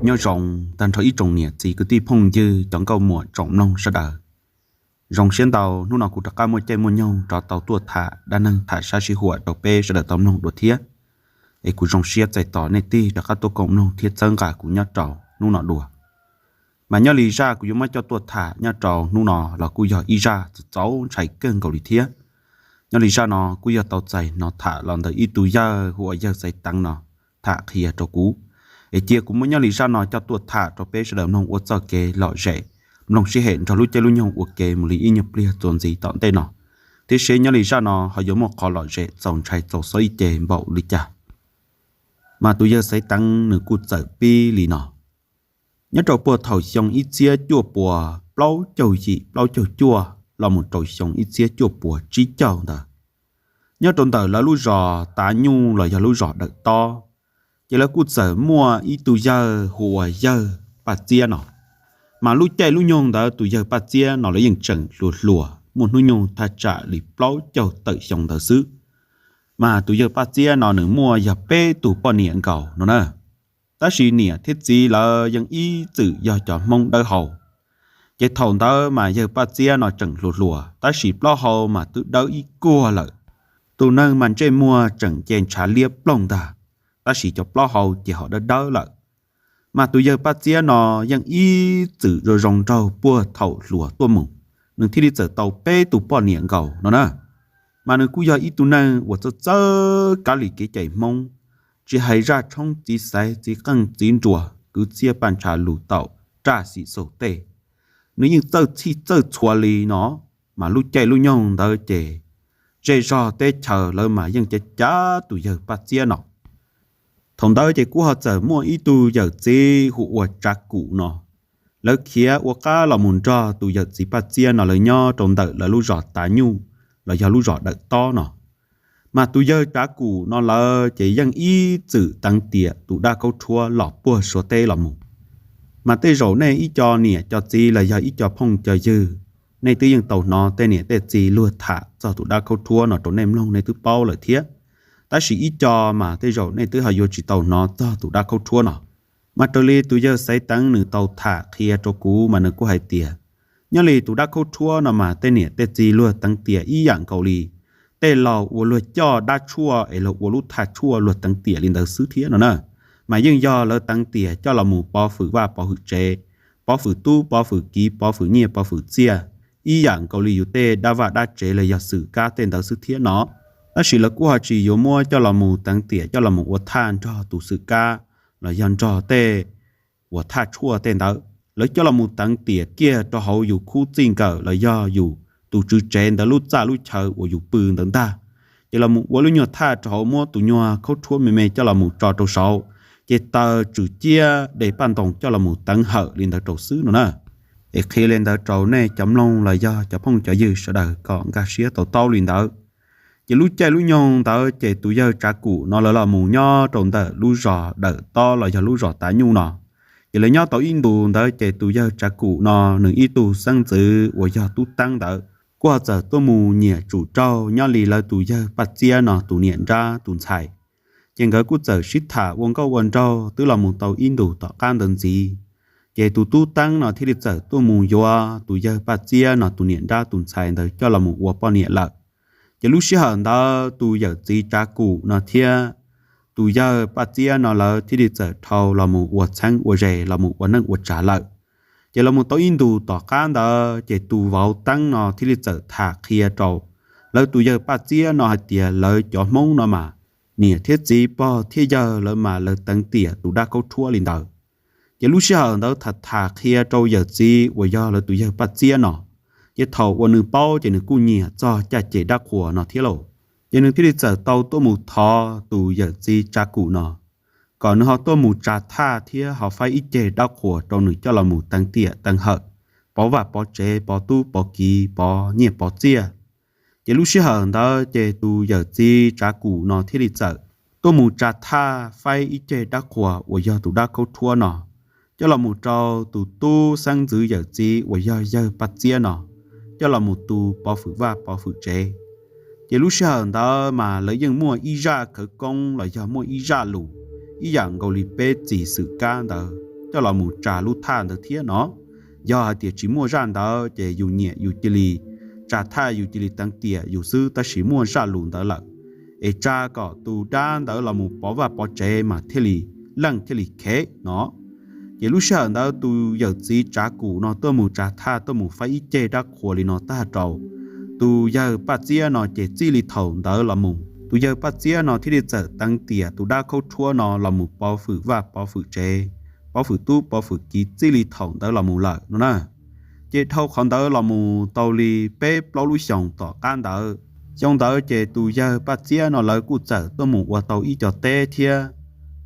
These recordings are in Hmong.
Nyob zoo tag nrho ib tsoom niam txiv kwv tij phooj ywg cov nkauj muam tsoom mloog sawv daws. Zoo siab ntau hnub no kuv rov qab muaj caij muaj nyoog rov tau tuaj tham dab neeg tham sab sij huam rau peb sawv daws tau mloog dua thiab. Es kuv zoo siab txais tos nej tig rov qab tuaj koom mloog thiab txhawb nqa kuv nyob rau hnub no dua. Mas nyob li zaj kuv yuav muab coj tuaj tham nyob rau hnub no los kuj yog ib zaj txaus ntshai kawg nkaus li thiab. Nyob li zaj no kuj yog tau txais hnov tham los ntawm ib tug yawg hu ua yawg Xaiv Teev no tham qhia rau kuv. Es cia kuv muab nyob li zaj no coj tuaj tham rau peb sawv daws mloog ua txoj kev lom zem, mloog sib hem nrog lub caij lub nyoog ua ke mus li ib nyuag pliag txuas ntxiv tom ntej no, thiab seb nyob li zaj no ho yuav muaj qhov lom zem txaus ntshai txaus xob ib ce npaum li cas. Mas tus yawg Xaiv Teev nws kuj txawm pib li no. Nyob rau puag thaum xyoo ib txhiab cuaj puas plaub caug yim plaub caug cuaj los mus rau xyoo ib txhiab cuaj puas tsib caug ntawd, nyob rau ntawm lawv lub zos Tav Nyuj los yog lub zos Dawm Tob, ces lawv kuj txawm muaj ib tug yawg hu ua yawg Paj Txiab no. Mas lub caij lub nyoog ntawd tus yawg Paj Txiab no lawv yeej tseem hluas hluas, muaj hnub nyoog thaj tsam li plaub caug tawm xyoo ntawd xwb. Mas tus yawg Paj Txiab no nws muaj yog peb tug poj niam nkaus no na. Tab sis niam thiab txiv lawv yeej ib txwm yog cov Hmoob dawb hau. Ces thaum ntawd mas yawg Paj Txiab no tseem hluas hluas, tab sis plaub hau mas twb dawb ib kuag lawm. Tus neeg mas ntsej muag tseem nce ntshav liab ploog ntag, tab sis cov plaub hau ces ho dawb dawb lawm. Mas tus yawg Paj Txiab no yeej ib txwm zoo zoo nraug puag thaum hluas tuaj mus, nws thiaj li txawm tau peb tus poj niam nkaus no na. Mas nws kuj yog ib tug neeg uas txawj txawj kab li kev cai Hmoob, tsis hais zaj tshoob txiv xaiv txiv qeej txiv nruas kwv txhiaj paj ntsha lus taum raj xim xaus tej, nws yeej txawj txhij txawj txhua li no. Mas lub caij lub nyoog ntawd ces zej zog teb chaws lawv mas yeej cav cav tus yawg Paj Txiab no. Thaum ntawd ces kuj ho txawm muaj ib tug yawm txiv hu ua Tsav Kum no, lawv khiav ua qab los mus nrog tus yawm txiv Paj Txiab no lawv nyob rau ntawm lawv lub zos Tav Nyuj los yog lub zos Dawm Tob no. Mas tus yawg Tsav Kum no lawv ces yeej ib txwm teev tiam tus dab khaub rhuab los puag Suav teb los mus. Mas tej zaum nej ib co niam co txiv los yog ib co phooj co ywg, nej twb yeej tau hnov tej niam tej txiv luag tham txog tus dab khaub rhuab no rau nej mloog nej twb paub lawm thiab. Tab sis ib co mas tej zaum nej twb ho yuav tsis tau hnov txog tus dab khaub rhuab no. Mas raws li tus yawg Xaiv Teev nws tau tham qhia rau kuv mas nws kuj hais tias, nyob li tus dab khaub rhuab no mas tej niam tej txiv luag teev tiam ib yam nkaus li tej laug uas luag coj dab tshuaj es luag ua lub thaj tshuaj luag teev tiam li ntawd xwb thiab no na. Mas yeej yog lawv teev tiam coj los mus pov fwm vaj pov fwm tsev, pov fwm tub pov fwm kiv pov fwm nyiaj pov fwm txiaj, ib yam nkaus li yus tej dab vaj dab tsev los yog xwm kab tej ntawd xwb thiab no. Tab sis lawv kuj ho tsis yuav muab coj los mus teev tiam coj los mus ua thaj nrog tus xwm kab los yog nrog tej uas thaj tshuaj tej ntawd. Lawv coj los mus teev tiam kiag rau hauv yus khub txij nkawm los yog yus tus tswv tsev ntawd lub txaj lub chaw uas yus pw ntawd ntag. Ces los mus ua lub nyuag thaj rau hauv, muab tus nyuag khaub rhuab me me coj los mus tso rau saud, ces taws tswm ciab de paj ntoos coj los mus teev hawm li ntawd rau xwb no na. Es qhia li ntawd rau nej cov mloog los yog cov phooj cov ywg sawv daws kom nkag siab tau taub li ntawd. Ces lub caij lub nyoog ntawd ces tus yawg Tsav Kum no lawv los mus nyob rau ntawm lub zos Dawm Tob los yog lub zos Tav Nyuj no. Ces lawv nyob tau ib ntus ntawd ces tus yawg Tsav Kum no nws ib tug xeeb ntxwv uas yog Tub Teeb ntawd kuj ho txawm tuaj mus nyiam tsum raug nyob li lawv tus yawg Paj Txiab no tus niam nrab tus ntxhais. Ces nkawd kuj txawm sib tham ua nkauj ua nraug twb los mus tau ib ntus tom qab ntawd ntxiv, ces tus Tub Teeb no thiaj li txawm tuaj mus yuav tus yawg Paj Txiab no tus niam nrab tus ntxhais ntawd coj los mus ua poj niam lawm. Ces lub sij hawm ntawd tus yawm txiv Tsav Kum no thiab tus yawg Paj Txiab no lawv thiaj li txawm dhau los mus ua txheeb ua ze los mus ua neej ua tsav lawm. Ces los mus tau ib ntus tom qab ntawd ces tus vauv Teeb no thiaj li txawm tham qhia rau lawv tus yawg Paj Txiab no hais tias lawv cov Hmoob no mas niam thiab txiv pog thiab yawg lawv mas lawv teev tiam tus dab khaub rhuab li ntawd. Ces lub sij hawm ntawd tham tham qhia rau yawm txiv uas yog lawv tus yawg Paj Txiab no, ces thaum uas nws paub ces nws kuj nyiam txog caj ces dab qhuas no thiab lauj. Ces nws thiaj li txawm tau tuaj mus thov tus yawm txiv Tsav Kum no kom nws ho tuaj mus tsa thaj thiab ho faib ib ceg dab qhuas rau nws coj los mus teev tiam teev hawm, pov vaj pov tsev, pov tub pov kiv, pov nyiaj pov txiaj. Ces lub sij hawm ntawd ces tus yawm txiv Tsav Kum no thiaj li txawm tuaj mus tsa thaj faib ib ceg dab qhuas uas yog tus dab khaub rhuab no coj los mus rau tus tub xeeb ntxwv yawm txiv uas yog yawg Paj Txiab no coj los mus tu pov fwm vaj pov fwm tsev. Ces lub sij hawm ntawd mas lawv yeej muaj ib zaj khawv koob los yog muaj ib zaj lus ib yam nkaus li peb txis xwm kab ntawd. coj los mus tsa lub thaj ntawd thiab no. Yog hais tias tsis muaj zaj ntawd ces yus nyiam yus cia li tsa thaj, yus cia li teev tiam yus xwb, tab sis muaj zaj lus ntawd lawm, es tsa kom tus dab ntawd los mus pov vaj pov tsev mas thiaj li leej thiaj li khev no. Ces lub sij hawm ntawd tus yawm txiv Tsav Kum no tuaj mus tsa thaj, tuaj mus faib ib ceg dab qhuas li no tag rau tus yawg Paj Txiab no ces txij li thaum ntawd los mus tus yawg Paj Txiab no thiaj li txawm teev tiam tus dab khaub rhuab no los mus pov fwm vaj pov fwm tsev, pov fwm tub pov fwm kiv txij li thaum ntawd los mus lawm no na. Ces dhau qhov ntawd los mus tau li peb plaub lub xyoos tom qab ntawd, xyoo ntawd ces tus yawg Paj Txiab no lawv kuj txawm tuaj mus ua tau ib co teb thiab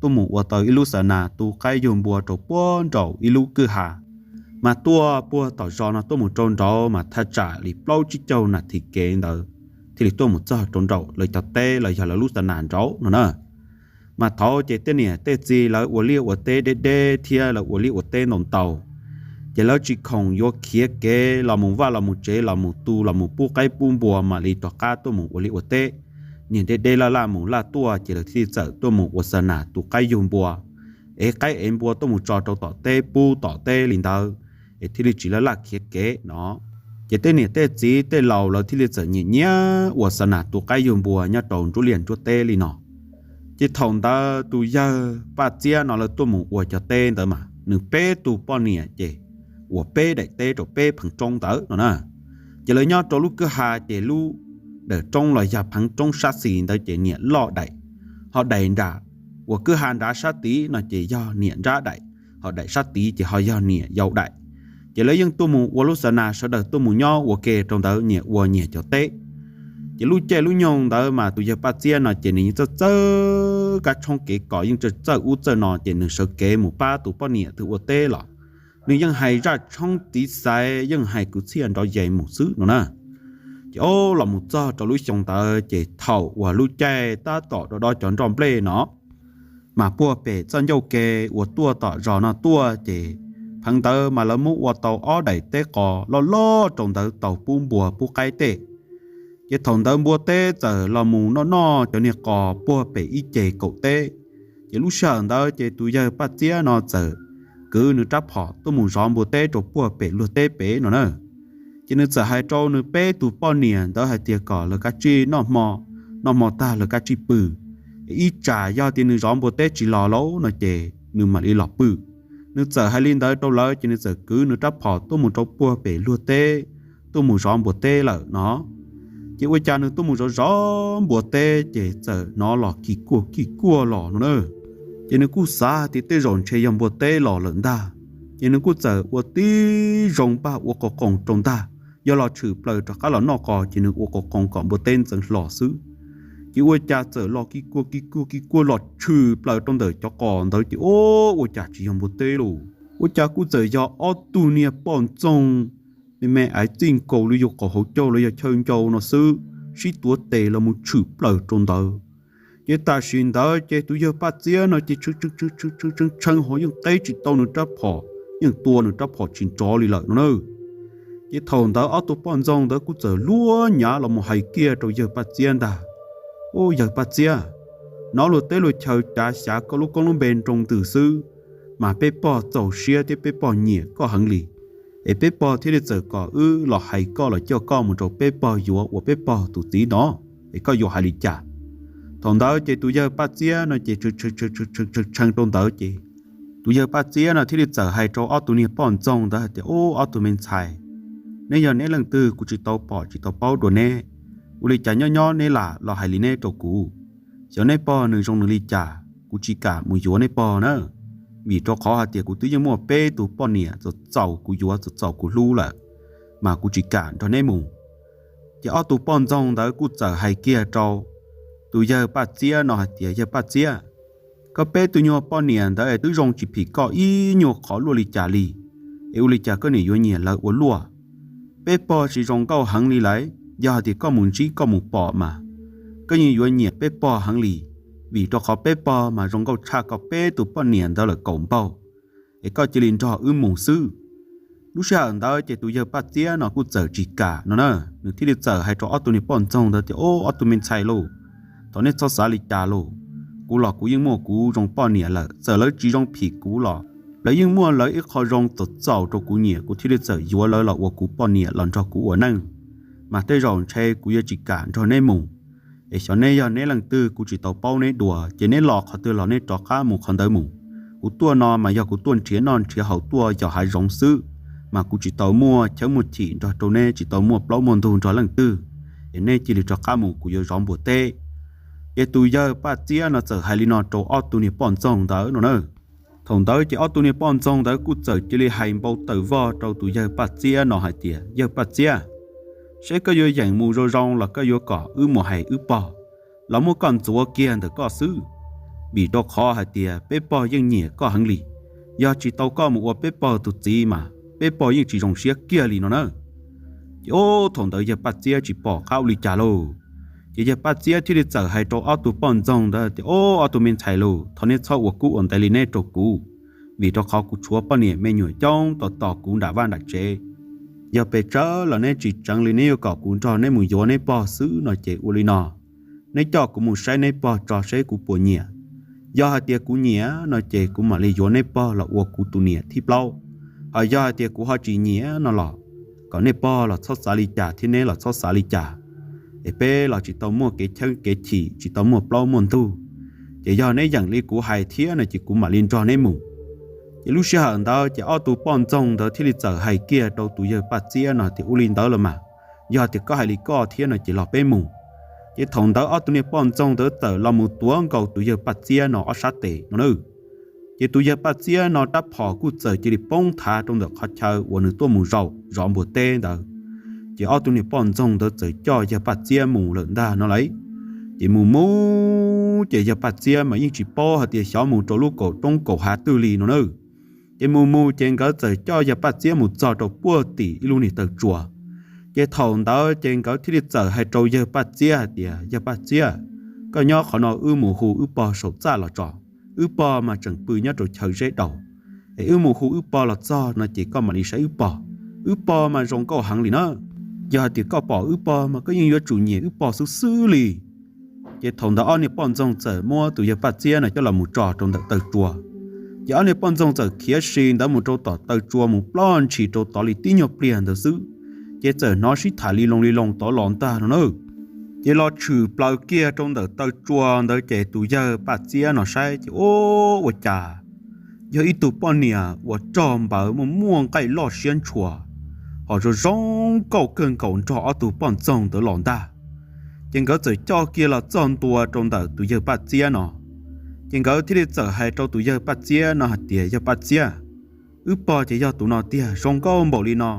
tuaj mus ua tau ib lub xa nas tu qaib yug npua rau puag nraum ib lub kwj ha. Mas tuaj puag tom zos no tuaj mus rau nraud mas thaj tsam li plaub tsib caug nas this kev ntawd thiaj li tuaj mus txog rau nraum lawv cov teb los yog lawv lub xa nas nraud no na. Mas thaud ces tej niam tej txiv lawv ua liaj ua teb deb deb thiab lawv ua liaj ua teb ntau ntau, ces lawv tsis khoom yuav khiav kev los mus vaj los mus tsev los mus tu los mus pub qaib pub npua mam li rov qab tuaj mus ua liaj ua teb. Niag deb deb laj laj mus laj tuaj ces lawv thiaj li txawm tuaj mus ua xa nas tu qaib yug npua, ev qaib ev npua tuaj mus tso rau tom teb pub tom teb li ntawd, es thiaj li tsis laj laj khiav kev no. Ces tej niam tej txiv tej laus lawv thiaj li txawm nyiam nyiam ua xa nas tu qaib yug npua nyob rau nruab liaj nruab teb li no. Ces thaum ntawd tus yawg Paj Txiab no lawv tuaj mus ua cov teb ntawd mas nws peb tus poj niam ces ua peb daim teb rau peb pheev roob ntawd no na. Ces lawv nyob rau lub kwj ha ces lub daim roob los yog pheev roob sab xis ntawd ces niam loj daim, ho daim nram uas kwj ha nrad sab tid no ces yog niam nrab daim, ho daim sab tid ces ho yog niam yau daim. Ces lawv yeej tuaj mus ua lub xa nas sawv daws tuaj mus nyob ua ke rau ntawd nyias ua nyias cov teb. Ces lub caij lub nyoog ntawd mas tus yawg Paj Txiab no ces nws yeej txawj txawj kab tshoob kev kos, yeej txawj txawj ub txawj no ces nws sawv kev mus pab tus poj niam twg ua teb los nws yeej hais zaj tshoob txiv xaiv, yeej hais kwv txhiaj nrov yes mus xwb no na. Ces o los mus txog rau lub xyoo ntawd ces thaum uas lub caij tab tom do do cov nroj nplej no mas puag pem txoj ncauj ke uas tuaj tom zos no tuaj ces pheev ntawd mas lawv muab ua tau ob daim teb qos loj loj rau ntawd tau pub npua pub qaib tej. Ces thaum ntawd npua teb txawm los mus noj noj cov niag qos puag pem ib ceg kaum teb. Ces lub sij hawm ntawd ces tus yawg Paj Txiab no txawm kwv nws rab phom tuaj mus zov npua teb rau puag pem luag teb pem no na. Ces nws txawm hais rau nws peb tus poj niam ntawd hais tias kom lawv kav tsij noj hmo, noj hmo tag lawv kav tsij pw, es ib tsam yog tias nws zov npua teb tsis los lauj no ces nws mam li los pw. Nws txawm hais li ntawd rau lawv ces nws txawm kwv nws rab phom tuaj mus rau puag pem luag teb, tuaj mus zov npua teb lawm no. Ces ua cas nws tuaj mus zov zov npua teb ces txawm hnov los kij kuaj kij kuaj los no na. Ces nws kuj xav tias tej zaum ntshe yog npua teb los lawm ntag. Ces nws kuj txawm ua tib zoo npaj ua qos qoos rau ntag, yog los tshwm plaws rov qab los noj qos ces nws ua qos qoos kom npua teb ntxeev hlo xwb. Ces ua cas txawm los kij kuaj kij kuaj kij kuaj los tshwm plaws rau ntawm cov qos ntawd ces o, ua cas tsis yog npua teb lauj, ua cas kuj txawm yog ob tug niag poj ntxoog me me aiv txij nkaus li yus qaum hauv caug los yog chaw ncau no xwb, sib tuav tes los mus tshwm plaws rau ntawd. Ces tam sim ntawd ces tus yawg Paj Txiab no ces tshee tshee ho yeej qeb tsis tau nws rab phom, yeej tua nws rab phom tsis nrov li lawm no na. Ces thaum ntawd ob tug poj ntxoog ntawd kuj txawm luag nyav los mus hais kiag rau yawg Paj Txiab ntag, Ub, yawg Paj Txiab, hnov luag teb luag chaw cav xyav koj lub koob lub npe nroo ntws xwb, mas peb pog txaus siab thiab peb pog nyiam koj heev li, es peb pog thiaj li txawm kom wb los hais koj los coj koj mus rau peb pog yuav ua peb pog tus txiv no, es koj yuav hais li cas? Thaum ntawd ces tus yawg Paj Txiab no ces tshee tshee rau ntawd ces tus yawg Paj Txiab no thiaj li txawm hais rau ob tug niag poj ntxoog ntawd hais tias, Ub, ob tug me ntxhais, neb yog neb leej twg kuv tsis tau pom tsis tau paub dua neb. Ua li cas nyob nyob neb lam los hais li neb rau kuv? Xyov neb pog nws zoo nws li cas, kuv tsis kam mus yuav neb pog na, vim rau qhov hais tias kuv twb yeej muaj peb tug poj niam txaus txaus kuv yuav txaus txaus kuv hlub lawm, mas kuv tsis kam nrog neb mus. Ces ob tug poj ntxoog ntawd kuj txawm hais kiag rau tus yawg Paj Txiab no hais tias, Yawg Paj Txiab, koj peb tug nyuag poj niam ntawd es twb zoo tsis phim koj ib nyuag qhov luaj li cas li, es ua li cas koj niam yuav nyiam lawv ua luaj? Peb pog tsis zoo nkauj heev li lawm, yog hais tias koj mus ntsib koj mus pom mas koj yeej yuav nyiam peb pog heev li, vim rau qhov peb pog mas zoo nkauj tshaj koj peb tus poj niam ntawd lawm kaum npaug, es koj cia li nrog wb mus xwb. Lub sij hawm ntawd ces tus yawg Paj Txiab no kuj txawm tsis kam no na, nws thiaj li txawm hais rau ob tug niag poj ntxoog ntawd tias, Ub, ob tug me ntxhais lauj, thov neb txhob xav li cas lauj, kuv los kuv yeej muaj kuv zoo poj niam lawm, txawm lawv tsis zoo phim kuv los Lawv yeej muaj lawv ib qho zoo txaus txaus rau kuv nyiam, kuv thiaj li txawm yuav lawv los ua kuv poj niam los nrog kuv ua neej. Mas tej zaum ntshe kuv yuav tsis kam nrog neb mus, es xyov neb yog neb leej twg kuv tsis tau paub neb dua, ces neb los qhov twg los neb rov qab mus qhov ntawd mus. Kuv tuaj no mas yog kuv tuaj nrhiav noj nrhiav haus tuaj yos hav zoov xwb, mas kuv tsis tau muaj chawb muaj chim nrog rau neb, tsis tau muaj plaub muaj ntug nrog leej twg, es neb cia li rov qab mus, kuv yuav zov npua teb. Ces tus yawg Paj Txiab no txawm hais li no rau ob tug niag poj ntxoog ntawd no na. Thaum ntawd ces ob tug niag poj ntxoog ntawd kuj txawm cia li hais npau taws vog rau tus yawg Paj Txiab no hais tias, Yawg Paj Txiab, seb koj yuav yeem mus zoo zoo los koj yuav kom wb mus hais wb pog los muab koj ntxuav kiag ntawm koj xwb, vim rau qhov hais tias peb pog yeej nyiam koj heev li. Yog tsis tau koj mus ua peb pog tus txiv mas peb pog yeej tsis zoo siab kiag li no na. Ces ub, thaum ntawd yawg Paj Txiab tsis pom qab ua li cas lauj. Ces yawg Paj Txiab thiaj li txawm hais rau ob tug poj ntxoog ntawd tias, Ob, ob tug me ntxhais lauj, thov neb txhob ua kub ua ntaiv li neb rau kuv, vim rau qhov kuv tshuav poj niam me nyuam coob tos tos kuv nram vaj nram tsev. Yog pes tsawg los neb tsis tseev li, neb yuav kom kuv nrog neb mus yuav neb pog xwb no ces ua li no, neb coj kuv mus saib neb pog tso seb kuv puas nyiam. Yog hais tias kuv nyiam no ces kuv mam li yuav neb pog los ua kuv tus niam thib plaub. Hos yog hais tias kuv ho tsis nyiam no los kom neb pog los txhob xav li cas thiab neb los txhob xav li cas, es peb los tsis tau muaj kev chawb kev chim, tsis tau muaj plaub muaj ntug. Ces yog neb yeem li kuv hais thiab no ces kuv mam li nrog neb mus. Ces lub sij hawm ntawd ces ob tug poj ntxoog ntawd thiaj li txawm hais kiag rau tus yawg Paj Txiab no tias, Ua li ntawd los mas, yog tias koj hais li koj thiab no ces los peb mus. Ces thaum ntawd ob tug niag poj ntxoog ntawd txawm los mus tuav nkaus tus yawg Paj Txiab no ob sab tes no na. Ces tus yawg Paj Txiab no rab phom kuj txawm cia li poob thav rau ntawm qhov chaw uas nws tuaj mus zaum zov npua teb ntawd. Ces ob tug niag poj ntxoog ntawd txawm coj yawg Paj Txiab mus lawm ntag no lauj. Ces mus mus ces yawg Paj Txiab mas yeej tsis paub hais tias xyov mus rau lub kaum roob kaum hav twg li no na. Ces mus mus ces nkawd txawm coj yawg Paj Txiab mus txog rau puag tim ib lub niag taw tsua. Ces thaum ntawd ces nkawd thiaj li txawm hais rau yawg Paj Txiab hais tias, Yawg Paj Txiab, koj nyob qhov no wb mus hu wb pog saum txaj los tso. Wb pog mas tseem pw nyob rau chaw zeb daus, es wb mus hu wb pog los txog no ces koj mam li saib wb pog. Wb pog mas zoo nkauj heev li na. Yog hais tias koj pom wb pog mas koj yeej yuav tsum nyiam wb pog xwb xwb li. Ces thaum ntawd ob niag poj ntxoog txawm muab tus yawg Paj Txiab no coj los mus tso rau ntawm taw tsua. Ces ob niag poj ntxoog txawm khiav si ntawd mus rau tom taw tsua mus ploj ntshis rau tod li tib nyuag pliag ntawd xwb, ces txawm hnov sib tham li loo li loo tod los ntag no na. Ces los tshwm plaws kiag rau ntawm taw tsua ntawd ces tus yawg Paj Txiab no saib ces, Ub, ua cas yog ib tug poj niam uas rog npawv muaj muaj nqaij loj siab ntshua, ho zoo zoo nkauj kawg nkaus nrog ob tug poj ntxoog ntawd los ntag. Ces nkawd txawm coj kiag los txog ntua rau ntawm tus yawg Paj Txiab no. Ces nkawd thiaj li txawm hais rau tus yawg Paj Txiab no hais tias, Yawg Paj Txiab, wb pog ces yog tus no tiag, zoo nkauj npaum li no.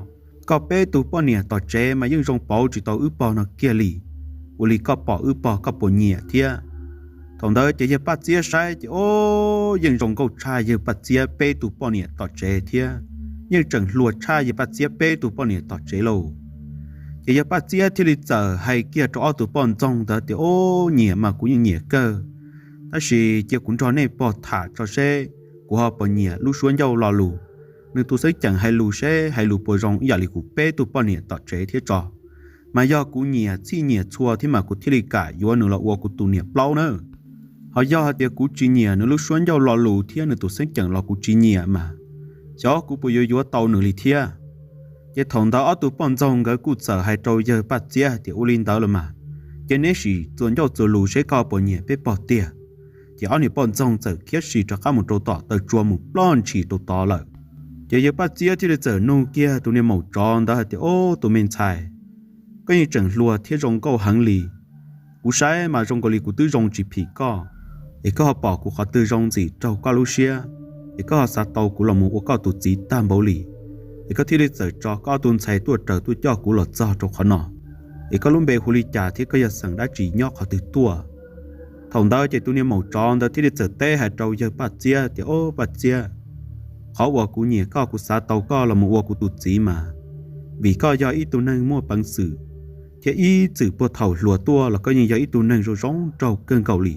Koj peb tug poj niam tom tsev mas yeej zoo pauv tsis tau wb pog no kiag li. Ua li koj pom wb pog koj puas nyiam thiab? Thaum ntawd ces yawg Paj Txiab saib ces, Ub, yeej zoo nkauj tshaj yawg Paj Txiab peb tug poj niam tom tsev thiab, yeej tseem hluas tshaj yawg Paj Txiab peb tug poj niam tom tsev lauj. Ces yawg Paj Txiab thiaj li txawm hais kiag rau ob tug poj ntxoog ntawd tias, Ub, nyiam mas kuv yeej nyiam kawg, tab sis cia kuv nrog nej pog tham tso seb kuv ho puas nyiam lub suab ncauj lo lus. Nws tus xeeb ceem hais lus seb hais lus puas zoo ib yam li kuv peb tug poj niam tom tsev thiab tso. Mas yog kuv nyiam txhij nyiam txhua thiab mas kuv thiaj li kam yuav nws los ua kuv tus niam plaub na. Ho yog hais tias kuv tsis nyiam nws lub suab ncauj lo lus thiab nws tus xeeb ceem los kuv tsis nyiam mas, xyov kuv puas yuav yuav tau nws li thiab. Ces thaum ntawd ob tug poj ntxoog nkawd kuj txawm hais rau yawg Paj Txiab tias, Ua li ntawd los mas, ces neb sim txuas ncauj txuas lus seb koj puas nyiam peb pog tiag. Ces ob niag poj ntxoog txawm khiav sim rov qab mus rau tom taw tsua mus ploj ntshis rau tod lawm. Ces yawg Paj Txiab thiaj li txawm nug kiag tus niag maum tsov ntawd hais tias, Ob, tus me ntxhais, koj yeej tseem hluas thiab zoo nkauj heev li. Kuv saib mas zoo nkaus li kuv twb zoo tsis phim koj, es koj ho pom kuv qhov twg zoo ntxim raug koj lub siab, es koj ho xav tau kuv los mus ua koj tus txiv tag npaum li, es koj thiaj li txawm tso koj ob tug ntxhais tuaj raws tuaj coj kuv los txog rau qhov no, es koj lub npe hu li cas thiab koj yog xeem dab tsi nyob qhov twg tuaj? Thaum ntawd ces tus niag maum tsov ntawd thiaj li txawm teb hais rau yawg Paj Txiab tias, Ob, Paj Txiab, qhov uas kuv nyiam koj kuv xav tau koj los mus ua kuv tus txiv mas vim koj yog ib tug neeg muaj peev xwm, thiab ib txwm puag thaum hluas tuaj los koj yeej yog ib tug neeg zoo zoo nraug kawg nkaus li.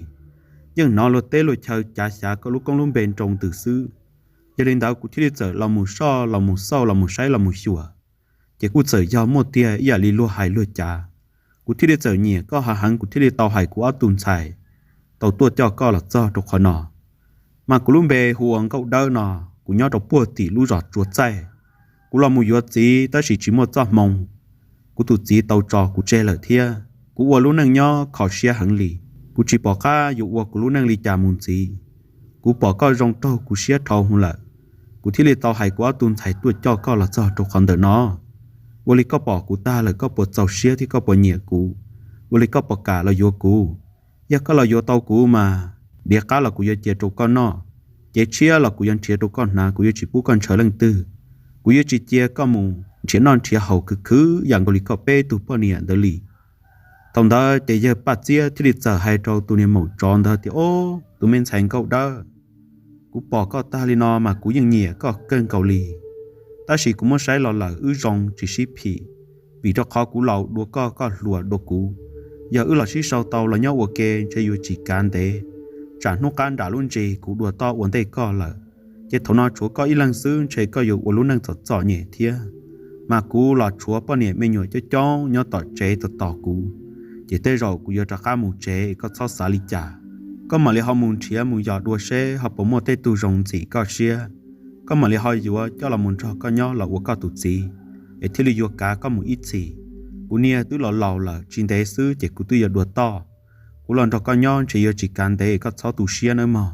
Yeej hnov luag teb luag chaw cav xyav koj lub koob lub npe nroo ntws xwb. Yog li ntawd kuv thiaj li txawm los mus soj los mus xauj los mus saib los mus xyuas, ces kuj txawm yog muaj tiag ib yam li luag hais luag cav. Kuv thiaj li txawm nyiam koj heev heev, kuv thiaj li tau hais kuv ob tug ntxhais tau tuaj coj koj los txog rau qhov no. Mas kuv lub npe hu ua Nkauj Dawb no. kuv nyob rau puag tim lub zos Tsua Txaij. Kuv los mus yuav txiv tab sis tsis muaj txoj hmoo, kuv tus txiv tau tso kuv tseg lawm thiab. Kuv ua lub neej nyob kho siab heev li, kuv tsis pom qab yuav ua kuv lub neej li cas mus ntxiv. Kuv pom koj zoo raug kuv siab dhau hwv lawm, kuv thiaj li tau hais kuv ob tug ntxhais tuaj coj koj los txog rau qhov ntawm no. Ua li koj pom kuv tag lawm koj puas txaus siab thiab koj puas nyiam kuv? Ua li koj puas kam los yuav kuv? Yog koj los yuav tau kuv mas, diav qab los kuv yuav cia rau koj noj, cev tshiab los kuv yuav nrhiav rau koj hnav, kuv yuav tsis pub koj ntshaw leej twg. Kuv yuav tsis cia koj mus nrhiav noj nrhiav haus khwv khwv yam nkaus li koj peb tug poj niam ntawd li. Thaum ntawd ces yawg Paj Txiab thiaj li txawm hais rau tus niag maum tsov ntawd tias, Ob, tus me ntxhais nkauj dawb, kuv pom koj tag li no mas kuv yeej nyiam koj kawg nkaus li. Tab sis kuv muab saib los lawm wb zoo tsis sib phim, vim rau qhov kuv laus dua koj, koj hluas dua kuv. Yog wb los sib sau tau los nyob ua ke ntshe yuav tsis kav ntev, tsam hnub qab nram lub ntsis kuv dua toj ua ntej koj lawm, ces thaum no tshuav koj ib leeg xwb ntshe koj yuav ua lub neej txom txom nyem thiab. Mas kuv los tshuav poj niam me nyuam coob coob nyob tom tsev tos tos kuv, ces tej zaum kuv yuav rov qab mus tsev, koj txhob xav li cas. Koj mam li ho mus nrhiav mus yos dua seb ho puas muaj tej tug zoo ntxim koj siab, koj mam li ho yuav coj los mus nrog koj nyob los ua koj tus txiv, es thiaj li yuav kav koj mus ib txhis. Kuv niag twb los laus lawm, tsis ntev xwb ces kuv twb yuav dua toj. Kuv los nrog koj nyob ntshe yuav tsis kav ntev, koj txhob tu siab nawb mog.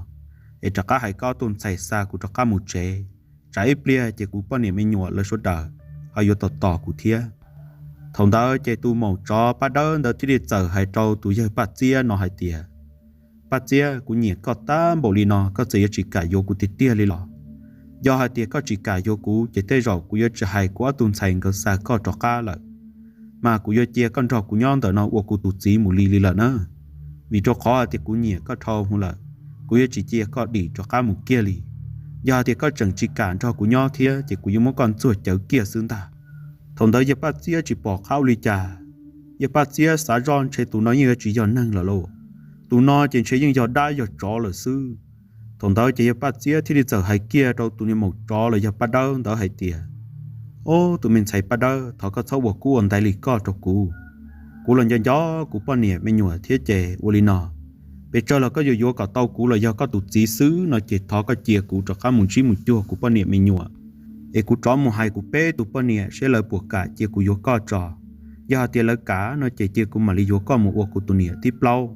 Es rov qab hais koj tus ntxhais xa kuv rov qab mus tsev, tsam ib pliag ces kuv poj niam me nyuam lawv sawv daws ho yuav tos tos kuv thiab. Thaum ntawd ces tus maum tsov Paj Dawb ntawd thiaj li txawm hais rau tus yawg Paj Txiab no hais tias, Paj Txiab, kuv nyiam koj tab npaum li no, koj txawm yuav tsis kam yuav kuv tiag tiag li los? Yog hais tias koj tsis kam yuav kuv ces tej zaum kuv yuav tsis hais kuv ob tug ntxhais nkawd xa koj rov qab lawm, mas kuv yuav cia koj nrog kuv nyob ntawm no ua kuv tus txiv mus li li lawm na. Vim rau qhov hais tias kuv nyiam koj dhau hwv lawm, kuv yuav tsis cia koj dim rov qab mus kiag li. Yog hais tias koj tseem tsis kam nrog kuv nyob thiab ces kuv yuav muab koj ntxuag cawv kiag xwb ntag. Thaum ntawd yawg Paj Txiab tsis pom qab ua li cas. Yawg Paj Txiab xav zoj ntshe tus no yeej yuav tsis yog neeg lawm lauj, tus no ces ntshe yeej yog dab yog tsov lawm xwb. Thaum ntawd ces yawg Paj Txiab thiaj li txawm hais kiag rau tus niag maum tsov los yog Paj Dawb ntawd hais tias, Ob, tus me ntxhais Paj Dawb, thov koj txhob ua kub ua ntaiv li koj rau kuv. Kuv los nco nco kuv poj niam me nyuam thiab ces ua li no, pes tsawg los koj yuav yuav kom tau kuv los yog koj tus txiv xwb no ces thov koj cia kuv rov qab mus ntsib mus cuag kuv poj niam me nyuam, es kuv rov mus hais kuv peb tus poj niam seb lawv puas kam cia kuv yuav koj tso. Yog hais tias lawv kam no ces cia kuv mam li yuav koj mus ua kuv tus niam thib plaub.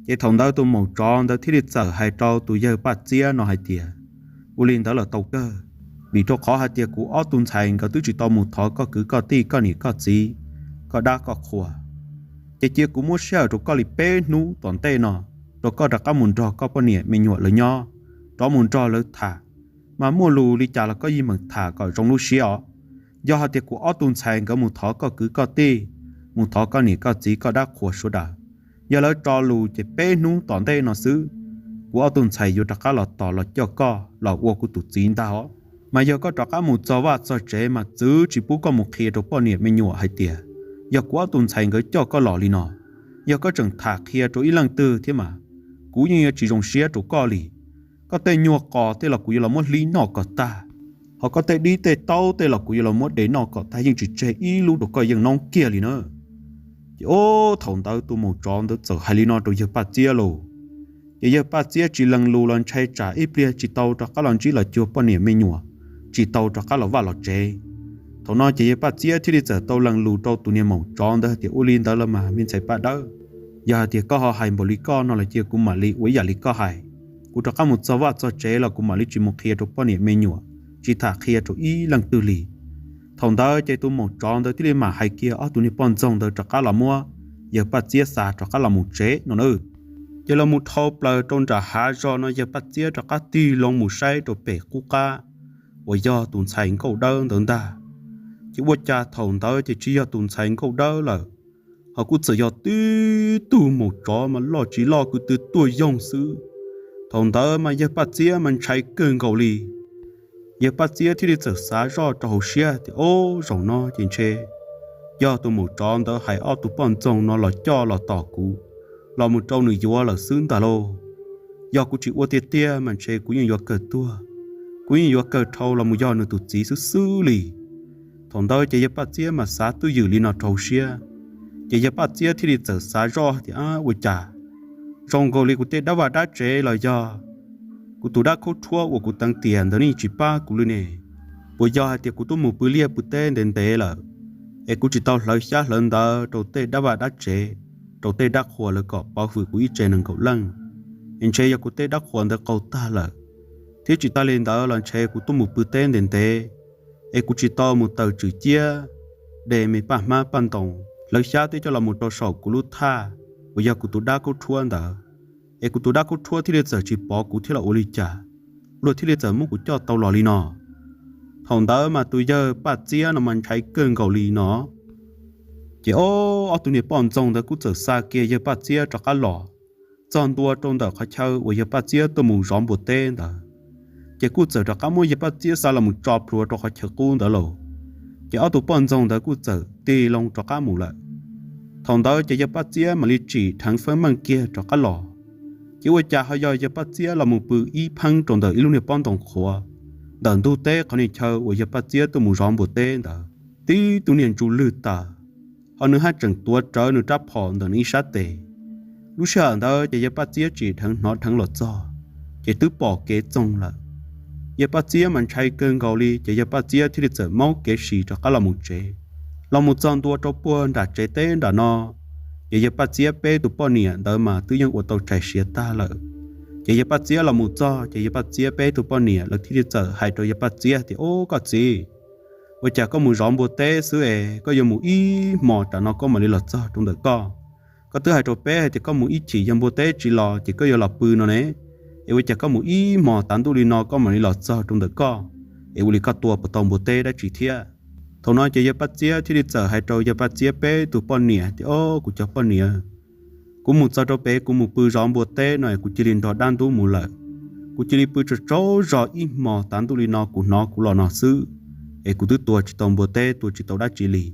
Ces thaum ntawd tus maum tsov ntawd thiaj li txawm hais rau tus yawg Paj Txiab no hais tias, Ua li ntawd los tau kawg, vim rau qhov hais tias kuv ob tug ntxhais nkawd twb tsis tau mus thov koj kwv koj tij koj niam koj txiv, koj dab koj qhua. Ces cia kuv muab sij hawm rau koj li peb hnub tom ntej no, rau koj rov qab mus nrog koj poj niam me nyuam lawv nyob, rov mus nrog lawv tham, mas muaj lus li cas los koj yeej meem tham kom zoo lub siab os. Yog hais tias kuv ob tug ntxhais nkawd mus thov koj kwv koj tij, mus thov koj niam koj txiv koj dab qhua sawv daws, yog lawv tso lus ces peb hnub tom ntej no xwb, kuv ob tug ntxhais yuav rov qab los tos los coj koj los ua kuv tus txiv ntag os. Mas yog koj rov qab mus txog vaj txog tsev mas txwv tsis pub koj mus qhia rau poj niam me nyuam hais tias yog kuv ob tug ntxhais nkawd coj koj los li no. Yog koj tseem tham qhia rau ib leej twg thiab mas kuv yeej yuav tsis zoo siab rau koj li. Koj tej nyuag qos tej los kuv yuav los muab hlib noj kom tag, ho koj tej dib tej taub tej los kuv yuav los muab de noj kom tag, yeej tsis tseg ib lub rau koj yeej noob kiag li na. Ces ob, thaum ntawd tus maum tsov ntawd txawm hais li no rau yawg Paj Txiab lauj. Ces yawg Paj Txiab tsis lees lus los ntshai tsam ib pliag tsis tau rov qab los ntsib los cuag poj niam me nyuam, tsis tau rov qab los vaj los tsev. Thaum no ces yawg Paj Txiab thiaj li txawm tau lees lus rau tus niag maum tsov ntawd hais tias, Ua li ntawd los mas me ntxhais Paj Dawb, yog hais tias koj ho hais npaum li koj no los cia kuv mam li ua ib yam li koj hais. Kuv rov qab mus txog vaj txog tsev los kuv mam li tsis mus qhia rau poj niam me nyuam, tsis tham qhia rau ib leej twg li. Thaum ntawd ces tus maum tsov ntawd thiaj li mam hais kiag ob tug niag poj ntxoog ntawd rov qab los muab yawg Paj Txiab xa rov qab los mus tsev no na. Ces los mus dhau plaws rau nram hav zog no yawg Paj Txiab rov qab tig loo mus saib rau pem qub qab uas yog tus ntxhais Nkauj Dawb ntawd ntag. Ces ua cas thaum ntawd ces tsis yog tus ntxhais Nkauj Dawb lawm, ho kuj txawm yog tib tug maum tsov mas loj tsis loj kwv tw tuaj yoog xwb. Thaum ntawd mas yawg Paj Txiab mas ntshai kawg nkaus li. Yawg Paj Txiab thiaj li txawm xav zoj rau hauv siab tias, Ob, zaum no ces ntshe yog tus maum tsov ntawd hais ob tug poj ntxoog no los coj los tom kuv, los mus rau nws yuav lawm xwb ntag lauj. Yog kuv tsis ua tiag tiag mas ntshe kuv yeej yuav kawg tuag, kuv yeej yuav kawg dhau los mus yog nws tus txiv xwb xwb li. Thaum ntawd ces yawg Paj Txiab mas xav twj ywm li no rau hauv siab, ces yawg Paj Txiab thiaj li txawm xav zoj tias, Ua cas zoo nkaus li kuv tej dab vaj dab tsev los yog kuv Kuv tus dab khaub rhuab uas kuv teev tiam ntawd nej tsis pab kuv li ne. Puas yog hais tias kuv twb mus pw liaj pw teb ntev ntev lawm, es kuv tsis tau hlawv xyab hlawv ntawv rau tej dab vaj dab tsev, rau tej dab qhuas lawv kom pauv hwm kuv ib tse nees nkaum leej? Es ntshe yog kuv tej dab qhuas ntawd qaug tag lawm, thiab tsis tas li ntawd los ntshe kuv twb mus pw teb ntev ntev, es kuv tsis tau mus taws tswm ciab de me paj hmab paj ntoos hlawv xyab thiab coj los mus rau saum kuv lub thaj uas yog kuv tus dab khaub rhuab ntawd, es kuv tus dab khaub rhuab thiaj li txawm tsis pov kuv thiab los ua li cas, luag thiaj li txawm muab kuv coj tau los li no. Thaum ntawd mas tus yawg Paj Txiab no mas ntshai kawg nkaus li no. Ces ob tug niag poj ntxoog ntawd kuj txawm xa kiag yawg Paj Txiab rov qab los txog ntua rau ntawm qhov chaw uas yawg Paj Txiab tuaj mus zov npua teb ntawd. Ces kuj txawm rov qab muab yawg Paj Txiab xa los mus tso plhuav rau qhov chaw qub ntawd lauj. Ces ob tug poj ntxoog ntawd kuj txawm tig loo rov qab mus lawm. Thaum ntawd ces yawg Paj Txiab mam li tsim dheev feeb meej kiag rov qab los. Ces ua cas ho yog yawg Paj Txiab los mus pw ib pheeb rau ntawm ib lub niag pob ntoo qhuav ntawm ntug teb qhov niag chaw uas yawg Paj Txiab tuaj mus zov npua teb ntawd, tib tug niag ntsuj lwg tawg, ho nws haj tseem tuav rawv nws rab phom ntawm nws ib sab tes. Lub sij hawm ntawd ces yawg Paj Txiab tsim dheev hnov dheev los txog, ces twb pom kev txoog lawm. Yawg Paj Txiab mas ntshai kawg nkaus li, ces yawg Paj Txiab thiaj li txawm maub kev sis rov qab los mus tsev. Los mus txog ntua rau puag nram tsev teb nram no, ces yawg Paj Txiab peb tus poj niam ntawd mas twb yeej ua tau tshais siav tag lawm. Ces yawg Paj Txiab los mus txog, ces yawg Paj Txiab peb tus poj niam lawv thiaj li txawm hais rau yawg Paj Txiab tias, Ub, koj txiv, ua cas koj mus zov npua teb xwb es koj yuav mus ib hmos tas no koj mam li los txog rau ntawm koj? Koj twb hais rau peb hais tias koj mus ib chim yog npua teb tsis los ces koj yuav los pw no ne, es ua cas koj mus ib hmos tav ntuj li no koj mam li los txog rau ntawm koj? Es ua li koj tua puas tau npua teb dab tsi thiab? Thaum no ces yawg Paj Txiab thiaj li txawm hais rau yawg Paj Txiab peb tus poj niam tias, Ob, kuv cov poj niam, kuv mus txog rau pem kuv mus pw zov npua teb no es kuv cia li nrog dab ntub mus lawm. Kuv cia li pw tsaug tsaug zog ib hmos tav ntuj li no kuv hnov kuv los no xwb, es kuv twb tua tsis tau npua teb tua tsis tau dab tsi li.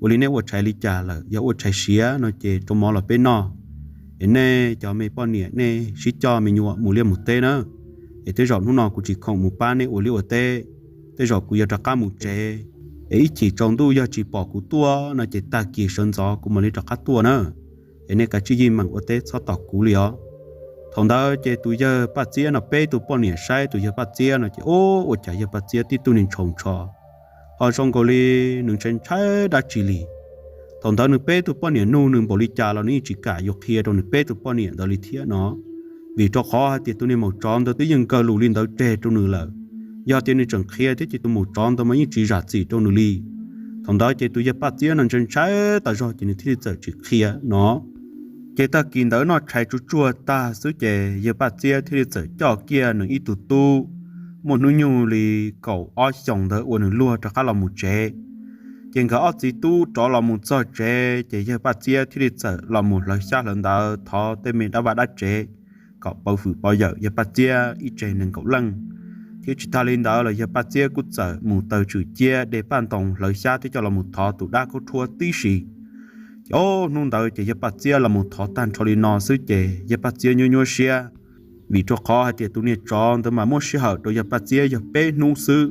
Ua li nej ua tshais li cas lawm? Yog ua tshais siav no ces rau mov los peb noj, es nej cov me poj niam nej sib coj me nyuam mus liaj mus teb na. Es tej zaum hnub no kuv tsis khoom mus pab nej ua liaj ua teb, tej zaum kuv yuav rov qab mus tsev. Es ib chim tsaus ntuj yog tsis pom kuv tuaj no ces tag kis sawv ntxov kuv mam li rov qab tuaj na. Es nej kav tsij yeej meem ua teb txhob tos kuv li os. Thaum ntawd ces tus yawg Paj Txiab no peb tus poj niam saib tus yawg Paj Txiab no ces, Ub, ua cas yawg Paj Txiab tib tug niag ntshaus ntsho, ho zoo nkaus li nws ntshai ntshai dab tsi li. Thaum ntawd nws peb tus poj niam nug nws npaum li cas los nws yeej tsis kam yuav qhia rau nws peb tus poj niam ntawd li thiab no, vim rau qhov hais tias tus niag maum tsov ntawd twb yeej nkawg lus li ntawd tseg rau nws lawm. Yog tias nws tseem qhia thiab ces tus maum tsov ntawd mas yeej tsis zam txim rau nws li. Thaum ntawd ces tus yawg Paj Txiab no ntshai ntshai tas zog ces nws thiaj li txawm tsis qhia no. Ces tag kis ntawd noj tshais tsuag tsuag tag xwb ces yawg Paj Txiab thiaj li txawm coj kiag nws ib tug tub muaj hnub nyoog li kaum ob xyoos ntawd ua nws luag rov qab los mus tsev. Ces nkawd ob txiv tub rov los mus txog tsev ces yawg Paj Txiab thiaj li txawm los mus hlawv xyab hlawv ntawv thov tej me dab vaj dab tsev kom pauv hwm pov yawm yawg Paj Txiab ib tse nees nkaum leej. Thiab tsis tas li ntawd los yawg Paj Txiab kuj txawm mus taws tswm ciab de paj ntoos hlawv xyab thiab coj los mus thov tus dab khaub rhuab tib si. Ces ob hnub ntawd ces yawg Paj Txiab los mus thov tag nrho li no xwb ces yawg Paj Txiab nyuaj nyuaj siab, vim rau qhov hais tias tus niag tsov ntawd mas muab sij hawm rau yawg Paj Txiab yog peb hnub xwb.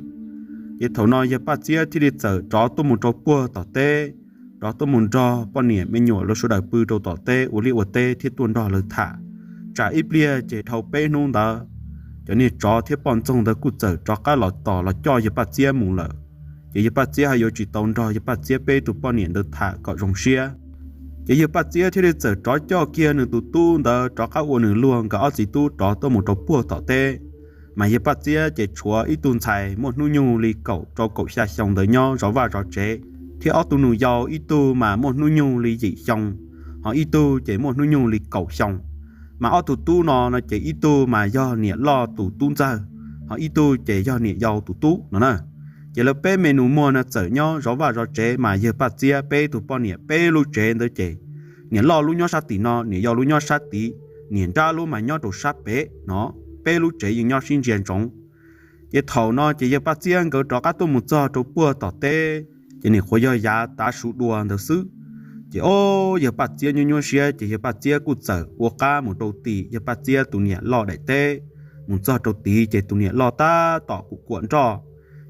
Ces thaum no yawg Paj Txiab thiaj li txawm rov tuaj mus rau puag tom teb, rov tuaj mus nrog poj niam me nyuam lawv sawv daws pw rau tom teb ua liaj ua teb thiab tuaj nrog lawv tham. Tsam ib pliag ces dhau peb hnub ntawd, cov niag tsov thiab poj ntxoog ntawd kuj txawm rov qab los tos los coj yawg Paj Txiab mus lawm. Ces yawg Paj Txiab ho yuav tsis tau nrog yawg Paj Txiab peb tus poj niam ntawd tham kom zoo siab. Ces yawg Paj Txiab thiaj li txawm rov coj kiag nws tus tub ntawd rov qab ua nws luag nkawd ob txiv tub rov tuaj mus rau puag tom teb. Mas yawg Paj Txiab ces tshuav ib tug ntxhais muaj hnub nyoog li kaum rau kaum xya xyoo ntawd nyob zov vaj zov tsev, thiab ob tug nus yau, ib tug mas muaj hnub nyoog li yim xyoo, ho ib tug ces muaj hnub nyoog li kaum xyoo. Mas ob tug tub no no ces ib tug mas yog niam loj tus tub ntxawg, ho ib tug ces yog niam yau tus tub no na. Ces lawv peb me nus muag no txawm nyob zov vaj zov tsev mas yawg Paj Txiab peb tug poj niam peb lub tsev ntawd ces niam loj lub nyob sab tim no, niam yau lub nyob sab tid, niam nrab lub mas nyob rau sab pem no, peb lub tsev yeej nyob sib ntsia ntsoov. Ces thaum no ces yawg Paj Txiab nkawd rov qab tuaj mus txog rau puag tom teb, ces nim qhuav yog yav tav su dua ntawd xwb. Ces ob yawg Paj Txiab nyuaj nyuaj siab ces yawg Paj Txiab kuj txawm ua qab mus rau tim yawg Paj Txiab tus niam loj daim teb. Mus txog rau tid ces tus niam loj tab tom kuam kuam nroj,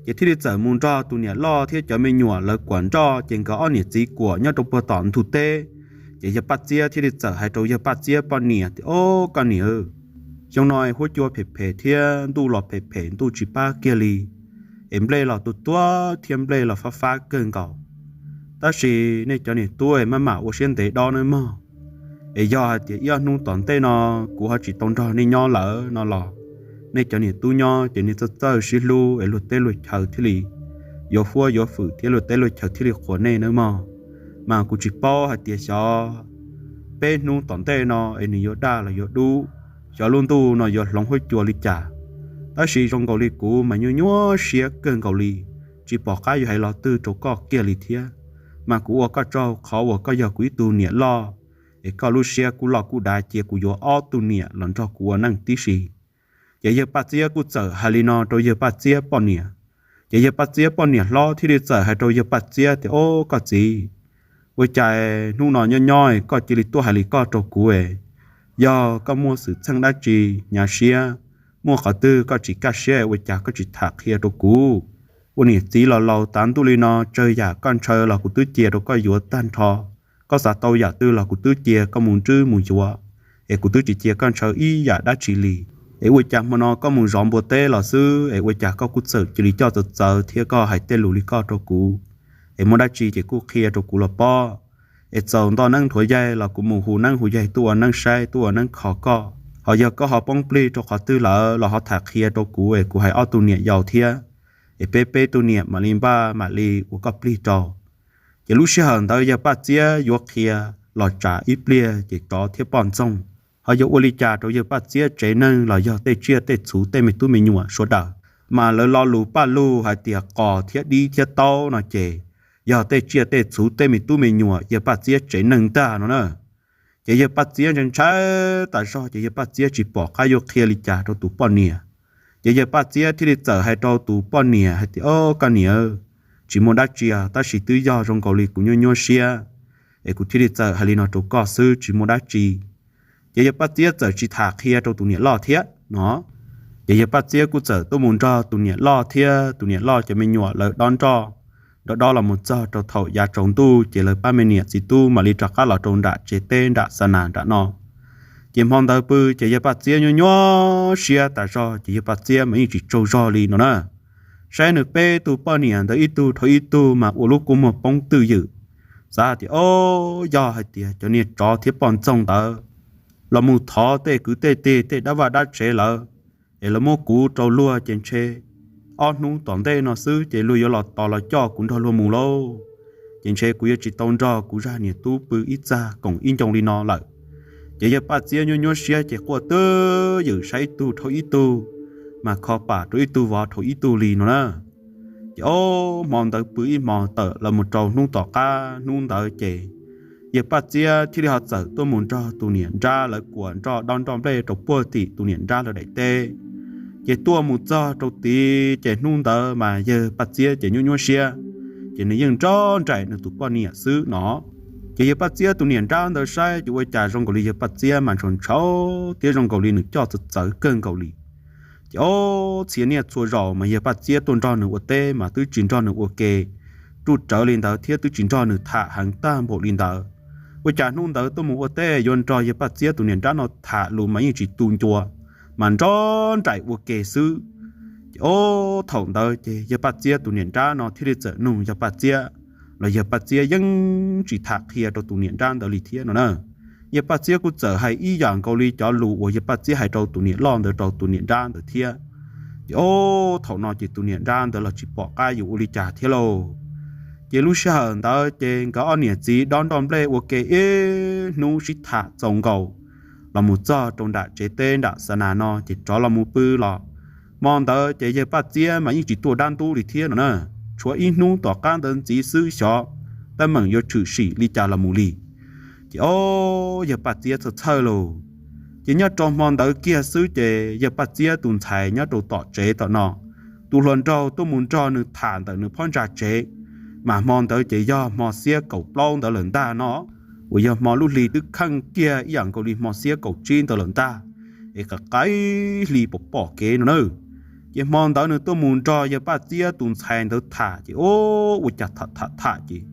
ces thiaj li txawm mus nrog tus niam loj thiab cov me nyuam lawv kuam nroj ces nkawd ob niam txiv kuam nyob rau puag tom ntug teb. Ces yawg Paj Txiab thiaj li txawm hais rau yawg Paj Txiab poj niam tias, Ob, koj niam, Xyoo no huab cua phem phem thiab ntuj los phem phem, ntuj tsis pab kiag li, es nplej los tuag tuag thiab nplej los fab fab kawg nkaus. Tab sis nej cov niam tub es maj mam ua siab ntev dob nawb mog, es yog hais tias ib ob hnub tom ntej no kuv ho tsis tau nrog nej nyob lawm no los, nej cov niam tub nyob ces nej txawj txawj sib hlub es luag teb luag chaw thiaj li yuav huab yuav fwm thiab luag teb luag chaw thiaj li qhuas nej nawb mog. Mas kuv tsis paub hais tias xyov peb hnub tom ntej no es nws yuav daj los yuav dub, xyov lub ntuj no yuav hloov huab cua li cas. Tab sis zoo nkaus li kuv mas nyuaj nyuaj siab kawg nkaus li, tsis pom qab yuav hais lo twg rau koj kiag li thiab. Mas kuv ua koj tsaug qhov uas koj yog kuv ib tug niam loj, es koj lub siab kuj loj kuj dav cia kuv yuav ob tug niam los nrog kuv ua neej tib si. Ces yawg Paj Txiab kuj txawm hais li no rau yawg Paj Txiab poj niam. Ces yawg Paj Txiab poj niam hlob thiaj li txawm hais rau yawg Paj Txiab tias, Au koj txiv, ua cas hnub no nyob nyob koj cia li tuaj hais li koj rau kuv? Yog koj muaj xwm txheej dab tsi hnyav siab, muaj qhov twg koj tsis kaj siab ua cas koj tsis tham qhia rau kuv? Ua niam txiv los laus tav ntuj li no, tsawg yam koj ntshaw los kuv twb cia rau koj yuav tag nrho. Koj xav tau yam twg los kuv twb cia koj mus nrwb mus yuav, es kuv twb tsis cia koj ntshaw ib yam dab tsi li. Es ua cas hmo no koj mus zov npua teb los xwb es ua cas koj kuj txawm cia li coj txawv txawv thiab koj hais tej lus li koj rau kuv? Es muaj dab tsi ces kuj qhia rau kuv los pob. Es txaus nto neeb nrhuav yaig los kuv mus hu neeb hu yaig tuaj ua neeb saib tuaj ua neeb kho koj. Ho yog koj ho poob plig rau qhov twg lawm los ho tham qhia rau kuv es kuv hais ob tug niam yau thiab, es peb peb tug niam mam li npaj mam li ua koj plig rau. Ces lub sij hawm ntawd yawg Paj Txiab yuav qhia los tsam ib pliag ces tsov thiab poj ntxoog ho yuav ua li cas rau yawg Paj Txiab tsev neeg los yog tej tsiaj tej txhuv tej me tub me nyuam sawv daws. Mas lawv lo lus paj lug hais tias qos thiab dib thiab taub no ces yog tej tsiaj tej txhuv tej me tub me nyuam yawg Paj Txiab tsev neeg ntag no na. Ces yawg Paj Txiab ntshai ntshai tas zog ces yawg Paj Txiab tsis pom qab yuav qhia li cas rau tus poj niam. Ces yawg Paj Txiab thiaj li txawm hais rau tus poj niam hais tias, Au koj niam, tsis muaj dab tsi, tab sis twb yog zoo nkaus li kuv nyuaj nyuaj siab es kuv thiaj li txawm hais li no rau koj xwb, tsis muaj dab tsi. Ces yawg Paj Txiab txawm tsis tham qhia rau tus niam loj thiab no. Ces yawg Paj Txiab kuj txawm tuaj mus nrog tus niam loj thiab tus niam loj cov me nyuam lawv dob nroj, dob dob los mus txog rau thaum yav tsaus ntuj ces lawv pab me niam txiv tub mam li rov qab los rau nram tsev teb nram xa nas nram no. Ces hmo ntawd pw ces yawg Paj Txiab nyuaj nyuaj siab tas zog ces yawg Paj Txiab mas yeej tsis tsaug zog li no na. Saib nws peb tug poj niam ntawd ib tug dhau ib tug mas ua lub kua muag poob twj ywm, xav tias, Au, yog hais tias cov niag tsov thiab poj ntxoog ntawd los mus thov tej kwv tej tij tej dab vaj dab tsev lawm es lawv muab kuv rau luag ces ntshe ob hnub tom ntej no xwb ces luag yuav los tos los coj kuv nrog luag mus lauj. Ces ntshe kuv yuav tsis tau nrog kuv zaj niam tub pw ib txaj koom ib ncoo li no lawm. Ces yawg Paj Txiab nyuaj nyuaj siab ces quaj twj ywm saib ib tug dhau ib tug, mas kho pam rau ib tug vov dhau ib tug li no na. Ces ob hmo ntawd pw ib hmo tawm los mus rau hnub tom qab hnub ntawd ces yawg Paj Txiab thiaj li ho txawm tuaj mus nrog tus niam nrab lawv kuam nroj dob nroj nplej rau puag tim tus niam nrab lawv daim teb. Ces tuaj mus txog rau tid ces hnub ntawd mas yawg Paj Txiab ces nyuaj nyuaj siab, ces nws yeej nrog nraim nws tus poj niam xwb no. Ces yawg Paj Txiab tus niam nrab ntawd saib ces ua cas zoo nkaus li yawg Paj Txiab mas ntshaus ntshaus thiab zoo nkaus li nws coj txawv txawv kawg nkaus li. Ces ob txhia niaj txhua zaus mas yawg Paj Txiab tuaj nrog nws ua teb mas twb tsis nrog nws ua ke ruj rawv li ntawd thiab twb tsis nrog nws tham heev tag npaum li ntawd. Ua cas hnub ntawd tuaj mus ua teb yuav nrog yawg Paj Txiab tus niam nrab no tham lus mas yeej tsis tu ncua, mas nrog nraim ua ke xwb. Ces ob thaum ntawd ces yawg Paj Txiab tus niam nrab no thiaj li txawm nug yawg Paj Txiab, los yawg Paj Txiab yeej tsis tham qhia rau tus niam nrab ntawd li thiab no na. Yawg Paj Txiab kuj txawm hais ib yam nkaus li cov lus uas yawg Paj Txiab hais rau tus niam loj ntawd rau tus niam nrab ntawd thiab. Ces ob thaum no ces tus niam nrab ntawd los tsis pom qab yuav ua li cas thiab lauj. Ces lub sij hawm ntawd ces nkawd ob niam txiv dob nroj nplej ua ke ib hnub sib tham txaus nkaus los mus txog rau nram tsev teb nram xa nas no ces rov los mus pw los. Hmo ntawd ces yawg Paj Txiab mas yeej tsis tuaj dab ntub li thiab no na. Tshuav ib hnub tom qab ntawd ntxiv xwb xyov teeb meem yuav tshwm sim li cas los mus li. Ces ob yawg Paj Txiab txhawj txhawj lauj. Ces nyob rau hmo ntawd kiag xwb ces yawg Paj Txiab tus ntxhais nyob rau tom tsev tom no, tus hluas nraug tuaj mus nrog nws tham ntawm nws phab ntsa tsev, mas hmo ntawd ces yog hmo xiab kaum plaub ntawd lawm ntag no, uas yog hmo lub hli twb kheej kiag ib yam nkaus li hmo xiab kaum tsib ntawd lawm ntag, es qaim qaim hli pom pom kev no na. Ces hmo ntawd nws tuaj mus nrog yawg Paj Txiab tus ntxhais ntawd tham ces ua cas tham tham tham ces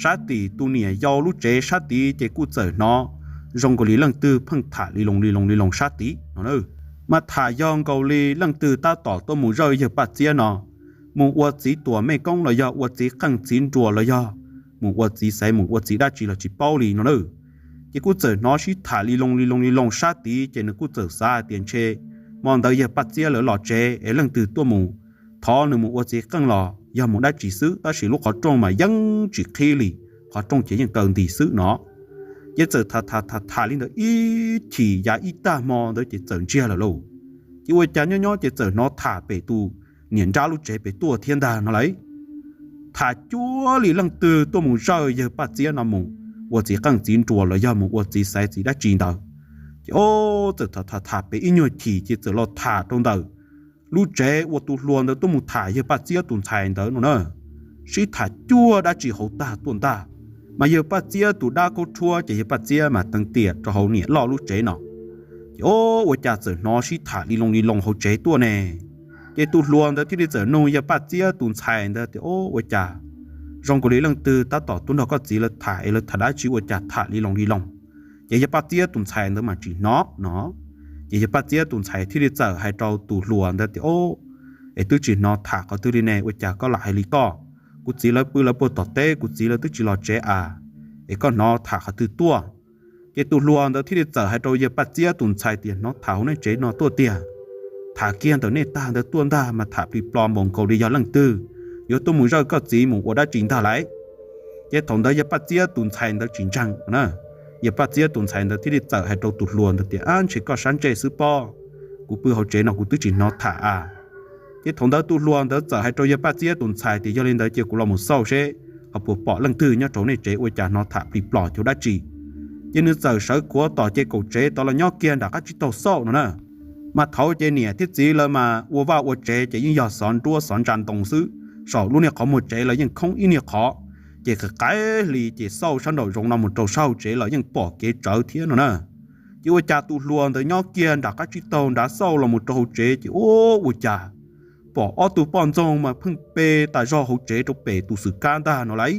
sab tim tus niam yau lub tsev sab tid ces kuj txawm hnov zoo nkaus li leej twg pheej tham li loo li loo li loo sab tid no na. Mas tham yog nkaus li leej twg tab tom tuaj mus zawj yawg Paj Txiab no mus ua txiv tuam mej koob los yog ua txiv qeej txiv nruas los yog mus ua txiv xaiv mus ua txiv dab tsi los tsis paub li no na. Ces kuj txawm hnov sib tham li loo li loo li loo sab tid ces nws kuj txawm xav hais tias ntshe hmo ntawd yawg Paj Txiab lawv los tsev es leej twg tuaj mus thov nws mus ua txiv qeej los yog mus dab tsi xwb, tab sis lub qhov rooj mas yeej tsis qhib li, qhov rooj ces yeej kaw nti xwb no. Ces txawm tham tham tham tham li ntawd ib chim yav ib tag hmo ntawd ces txawm ntsiag lawm lauj. Ces ua cas nyob nyob ces txawm hnov tham pem tus niam nrab lub tsev pem tuaj thiab ntag no lauj. Tham cuag li leej twg tuaj mus zawj yawg Paj Txiab no mus ua txiv qeej txiv nruas los yog mus ua txiv xaiv txiv dab tsi ntawd. Ces o, txawm tham tham tham pem ib nyuag chim ces txawm los tham rau ntawm lub tsev uas tus hluas ntawd tuaj mus tham yawg Paj Txiab tus ntxhais ntawd no na. Sib tham cuag dab tsi hauv tag tuaj ntag, mas yawg Paj Txiab tus dab khaub rhuab ces yawg Paj Txiab mas teev tiam rau hauv niam loj lub tsev no. Ces o, ua cas txawm hnov sib tham li loo li loo hauv tsev tuaj ne. Ces tus hluas ntawd thiaj li txawm nug yawg Paj Txiab tus ntxhais ntawd tias, O, ua cas zoo nkaus li leej twg tab tom tuaj nrog koj txiv lawv tham es lawv tham dab tsi ua cas tham li loo li loo, ces yawg Paj Txiab tus ntxhais ntawd mas tsis hnov no. Ces yawg Paj Txiab tus ntxhais thiaj li txawm hais rau tus hluas ntawd tias, O, es twb tsis hnov tham qhov twg li ne, ua cas koj lam hais li koj? Kuv txiv lawv pw lawv puag tom teb, kuv txiv lawv twb tsis los tsev a, es koj hnov tham qhov twg tuaj? Ces tus hluas ntawd thiaj li txawm hais rau yawg Paj Txiab tus ntxhais tias, Hnov tham hauv nej tsev no tuaj tiag, tham kiag ntawm nej tag ntawd tuaj ntag, mas tham plig plo npaum nkaus li yog leej twg yuav tuaj mus zawj koj txiv mus ua dab tsi ntag lauj? Ces thaum ntawd yawg Paj Txiab tus ntxhais ntawd tsis ntseeg na. Yawg Paj Txiab tus ntxhais ntawd thiaj li txawm hais rau tus hluas ntawd tias, Ab, ntshe koj sab ntsej xwb pob, kuv pw hauv tsev no kuv twb tsis hnov tham a. Ces thaum ntawd tus hluas ntawd txawm hais rau yawg Paj Txiab tus ntxhais tias, Yog li ntawd ces kuv los mus xauj seb ho puas pom leej twg nyob rau nej tsev ua cas hnov tham plig plo cuag dab tsi. Ces nws txawm sawv khuav tom ces kaum tsev tod los nyob kiag nram qab tsib taug xauj no na. Mas thaud ces niam thiab txiv lawv mas ua vaj ua tsev ces yeej yog xov nruab xov ntsa ntoo xwb, saum lub niag qhov muag tsev los yeej khoob ib niag qhov. Ces qis qaib hli ces xauj sab nraum zoov no mus rau sab hauv tsev los yeej pom kev tsawv thiab no na. Ces ua cas tus hluas ntawd nyob kiag nram qab tsib taug nrad xauj los mus rau hauv tsev ces ua, ua cas pom ob tug poj ntxoog mas pheej pe tas zog hauv tsev rau pem tus xwm kab ntag no lauj.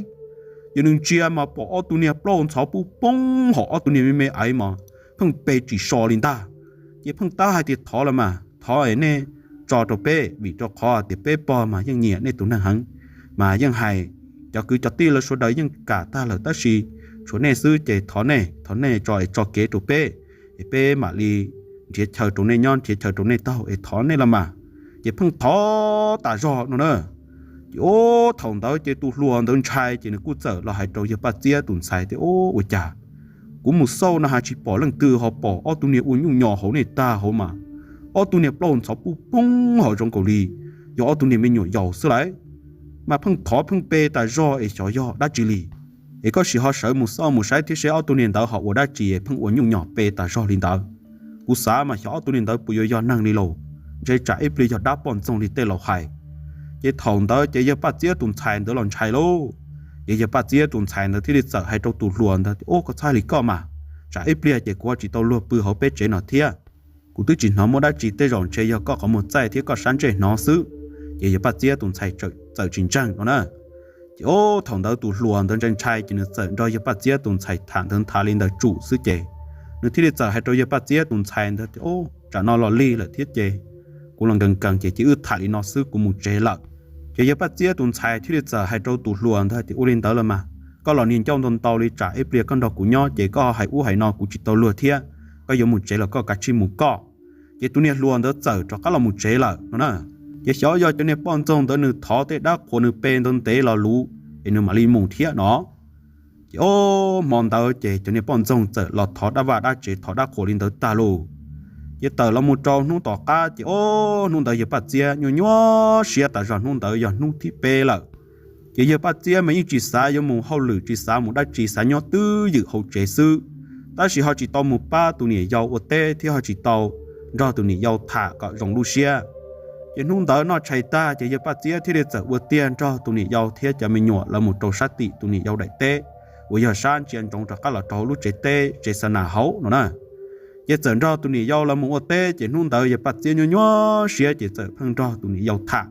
Ces nws ntsia mas pom ob tug niag plaub ntxhov pub poob hos ob tug niag me me ais mas pheej pe tsis so li ntag. Ces pheej tab hais tias, Thov los mas, thov es nej tso rau peb, vim rau qhov tias peb pog mas yeej nyiam nej tus neeg heev, mas yeej hais cov kwv cov tij lawv sawv daws yeej kam tag lawm tab sis tshuav nej xwb ces thov nej, thov nej tso es tso kev rau peb, es peb mam li nrhiav chaw rau nej nyob nrhiav chaw rau nej taug es thov nej los mas. Ces pheej thov tas zog no na. Ces o, thaum ntawd ces tus hluas ntawd ntshai ces nws kuj txawm los hais rau yawg Paj Txiab tus ntxhais tias, O, ua cas kuv mus xauj no ha tsis pom leej twg ho pom ob tug niag ua nyuj nyo hauv nej tag hauv mas, ob tug niag plaub ntxhov pub poob hos zoo nkaus li yog ob tug niag me nyuam yaus xwb lauj. Mas pheej thov pheej pe tas zog es xyov yog dab tsi li. Es koj sim ho sawv mus xauj mus saib thiab seb ob tug niag ntawd ho ua dab tsi es pheej ua nyuj nyo pe tas zog li ntawd. Kuv xav mas xyov ob tug niag ntawd puas yuav yog neeg li lauj, ntshe tsam ib pliag yog dab poj ntxoog li tej laus hais. Ces thaum ntawd ces yawg Paj Txiab tus ntxhais ntawd los ntshai lauj. Ces yawg Paj Txiab tus ntxhais ntawd thiaj li txawm hais rau tus hluas ntawd tias, O, koj txhob hais li koj mas, tsam ib pliag ces kuv ho tsis tau luag pw hauv peb tsev no thiab. Kuv twb tsis hnov muaj dab tsi, tej zaum ntshe yog koj qhov muag txaij thiab koj sab ntsej hnov xwb. Ces yawg Paj Txiab tus ntxhais txawm tsis ntseeg no na. Ces o, thaum ntawd tus hluas ntawd ntshai ntshai ces nws txawm nrog yawg Paj Txiab tus ntxhais tham ntawd nthav li ntawd tsum xwb ces nws thiaj li txawm hais rau yawg Paj Txiab tus ntxhais ntawd tias, O, tsam no los lig lawm thiab ces kuv los nkees nkees ces cia wb tham li no xwb kuv mus tsev lawm. Ces yawg Paj Txiab tus ntxhais thiaj li txawm hais rau tus hluas ntawd tias, Ua li ntawd los mas, koj los niag ncauj ntau ntau li, tsam ib pliag koj nrog kuv nyob ces koj ho hais ub hais no kuv tsis tau luag thiab. Koj yuav mus tsev los koj kav tsij mus koj. Ces tus niag hluas ntawd txawm rov qab los mus tsev lawm no na. Ces xyov yog cov niag poj ntxoog ntawd nws thov tej dab qhuas nws pe ntawd ntev los luv es nws mam li mus thiab no. Ces o, hmo ntawd ces cov niag poj ntxoog txawm los thov dab vaj dab tsev thov dab qhuas li ntawd tag lauj. Ces tawm los mus rau hnub tom qab ces o, hnub ntawd yawg Paj Txiab nyuaj nyuaj siab tas zog, hnub ntawd yog hnub thib peb lawm. Ces yawg Paj Txiab mas yeej tsis xav yuav mus hauj lwm tsis xav mus dab tsi, xav nyob twj ywm hauv tsev xwb, tab sis ho tsis tau mus pab tus niam yau ua teb thiab ho tsis tau nrog tus niam yau tham kom zoo lub siab. Ces hnub ntawd noj tshais tag ces yawg Paj Txiab thiaj li txawm ua tiag nrog tus niam yau thiab cov me nyuam lawv mus rau sab tim tus niam yau daim teb uas yog sab ntsia ntsoov rov qab los rau hauv lub tsev teb tsev xa nas hauv no na. Ces txawm nrog tus niam yau lawv mus ua teb ces hnub ntawd yawg Paj Txiab nyuaj nyuaj siab ces txawm pheej nrog tus niam yau tham.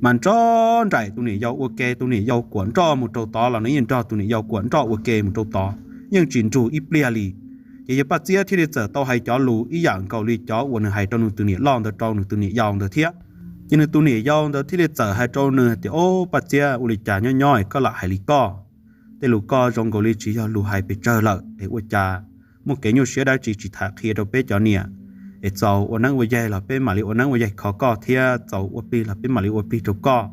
Mas nrog nraim tus niam yau ua ke, tus niam yau kuam nroj mus rau tod los nws yeej nrog tus niam yau kuam nroj ua ke mus rau tod, yeej tsis nrug ib pliag li. Ces yawg Paj Txiab thiaj li txawm tau hais cov lus ib yam nkaus li cov uas nws hais rau nws tus niam loj ntawd rau nws tus niam yau ntawd thiab. Ces nws tus niam yau ntawd thiaj li txawm hais rau nws tias, Au, Paj Txiab, ua li cas nyob nyob es koj lam hais li koj? Tej lus koj zoo nkaus li tsis yog lus hais pes tsawg lawm es ua cas muaj kev nyuaj siab dab tsi tsis tham qhia rau peb cov niam, es txaus ua neeb ua yaig los peb mam li ua neeb ua yaig kho koj thiab, txaus ua plig los peb mam li ua plig rau koj.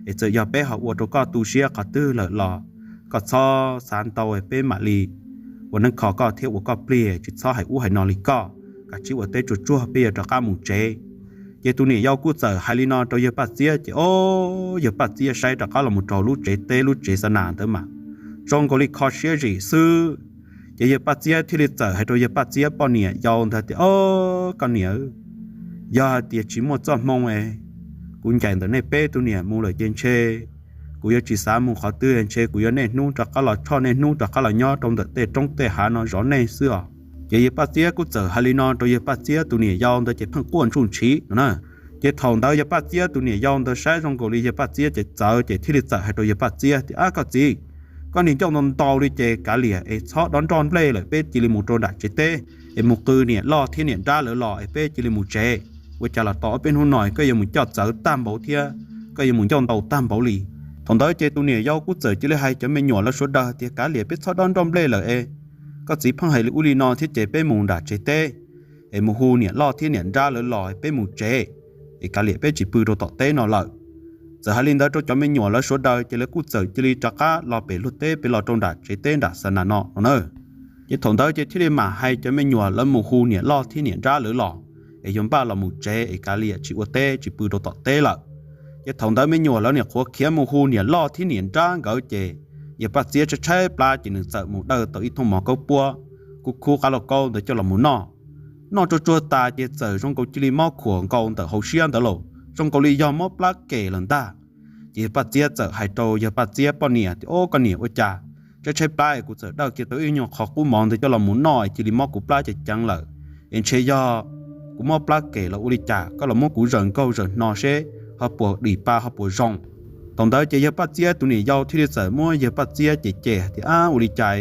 Es txawm yog peb ho ua rau koj tu siab qhov twg lawm los koj txhob xav ntau, peb mam li ua neeb kho koj thiab ua koj plig, tsis txhob hais ub hais no li koj. Kav tsij ua teb tsuag tsuag, peb yuav rov qab mus tsev. Ces tus niam yau kuj txawm hais li no rau yawg Paj Txiab, ces o, yawg Paj Txiab saib rov qab los mus rau lub tsev teb lub tsev xa nas ntawd mas zoo nkaus li kho siab zim xwb. Ces yawg Paj Txiab thiaj li txawm hais rau yawg Paj Txiab poj niam yau ntawd tias, O, koj niam, yog hais tias tsis muaj txoj hmoo es kuv ncaim ntawm nej peb tug niam mus lawm ces ntshe kuv yuav tsis xav mus qhov twg, ntshe kuv yuav niaj hnub rov qab los tshoj niaj hnub rov qab los nyob rau ntawm tej roob tej hav no zov nej xwb os. Ces yawg Paj Txiab kuj txawm hais li no rau yawg Paj Txiab tus niam yau ntawd ces pheej quaj ntsuj ntshiv no na. Ces thaum ntawd yawg Paj Txiab tus niam yau ntawd saib zoo nkaus li yawg Paj Txiab ces txawv ces thiaj li txawm hais rau yawg Paj Txiab tias, Ab, koj txiv, koj niag ncauj ntau ntau li ces kav liam es txhob dob nroj nplej lawm, peb cia li mus rau nram tsev teb es mus qw niam loj thiab niam nrab lawv los es peb cia li mus tsev. Ua cas los tau ob peb hnub no koj yuav mus coj txawv tag npaum thiab koj yuav mus ncauj ntau tag npaum li? Thaum ntawd ces tus niam yau kuj txawm cia li hais cov me nyuam lawv sawv daws tias, Kav liam, peb txhob dob nroj nplej lawm es, koj txiv pheej hais li ub li no thiab ces peb mus nram tsev teb es mus hu niam loj thiab niam nrab lawv los peb mus tsev, es kav liam, peb tsis pw rau tom teb no lawm. Txawm hais li ntawd rau cov me nyuam lawv sawv daws ces lawv kuj txawm cia li rov qab los pem luag teb pem los rau nram tsev teb nram xa nas no no na. Ces thaum ntawd ces thiaj li mam hais cov me nyuam lawv mus hu niam loj thiab niam nrab lawv los es yuav npaj los mus tsev es kav liam tsis ua teb tsis pw rau tom teb lawm. Ces thaum ntawd me nyuam lawv niam qhuav khiav mus hu niam loj thiab niam nrab nkawd ces yawg Paj Txiab tshaib tshaib plab ces nws txawm mus dawj tau ib thooj mov kaub puab kuj khub qab lauj kaub ntawd coj los mus noj. Noj tsuag tsuag tas ces txawm zoo nkaus cia li mob khuam nkaus ntawm hauv siab ntawd lauj, zoo nkaus li yog mob plab kem lawm ntag. Ces yawg Paj Txiab txawm hais rau yawg Paj Txiab poj niam tias, O, koj niam, ua cas tshaib tshaib plab es kuv txawm dawj kiag tau ib nyuag qho qub mov ntawd coj los mus noj es cia li mob kuv plab ceev ceev lawm, es ntshe yog kuv mob plab kem los ua li cas, koj los muab kuv zaws nkaug zaws hno seb ho puas dim pa ho puas zoo. Thaum ntawd ces yawg Paj Txiab tus niam yau thiaj li txawm muab yawg Paj Txiab cem cem hais tias, Ab, ua li cas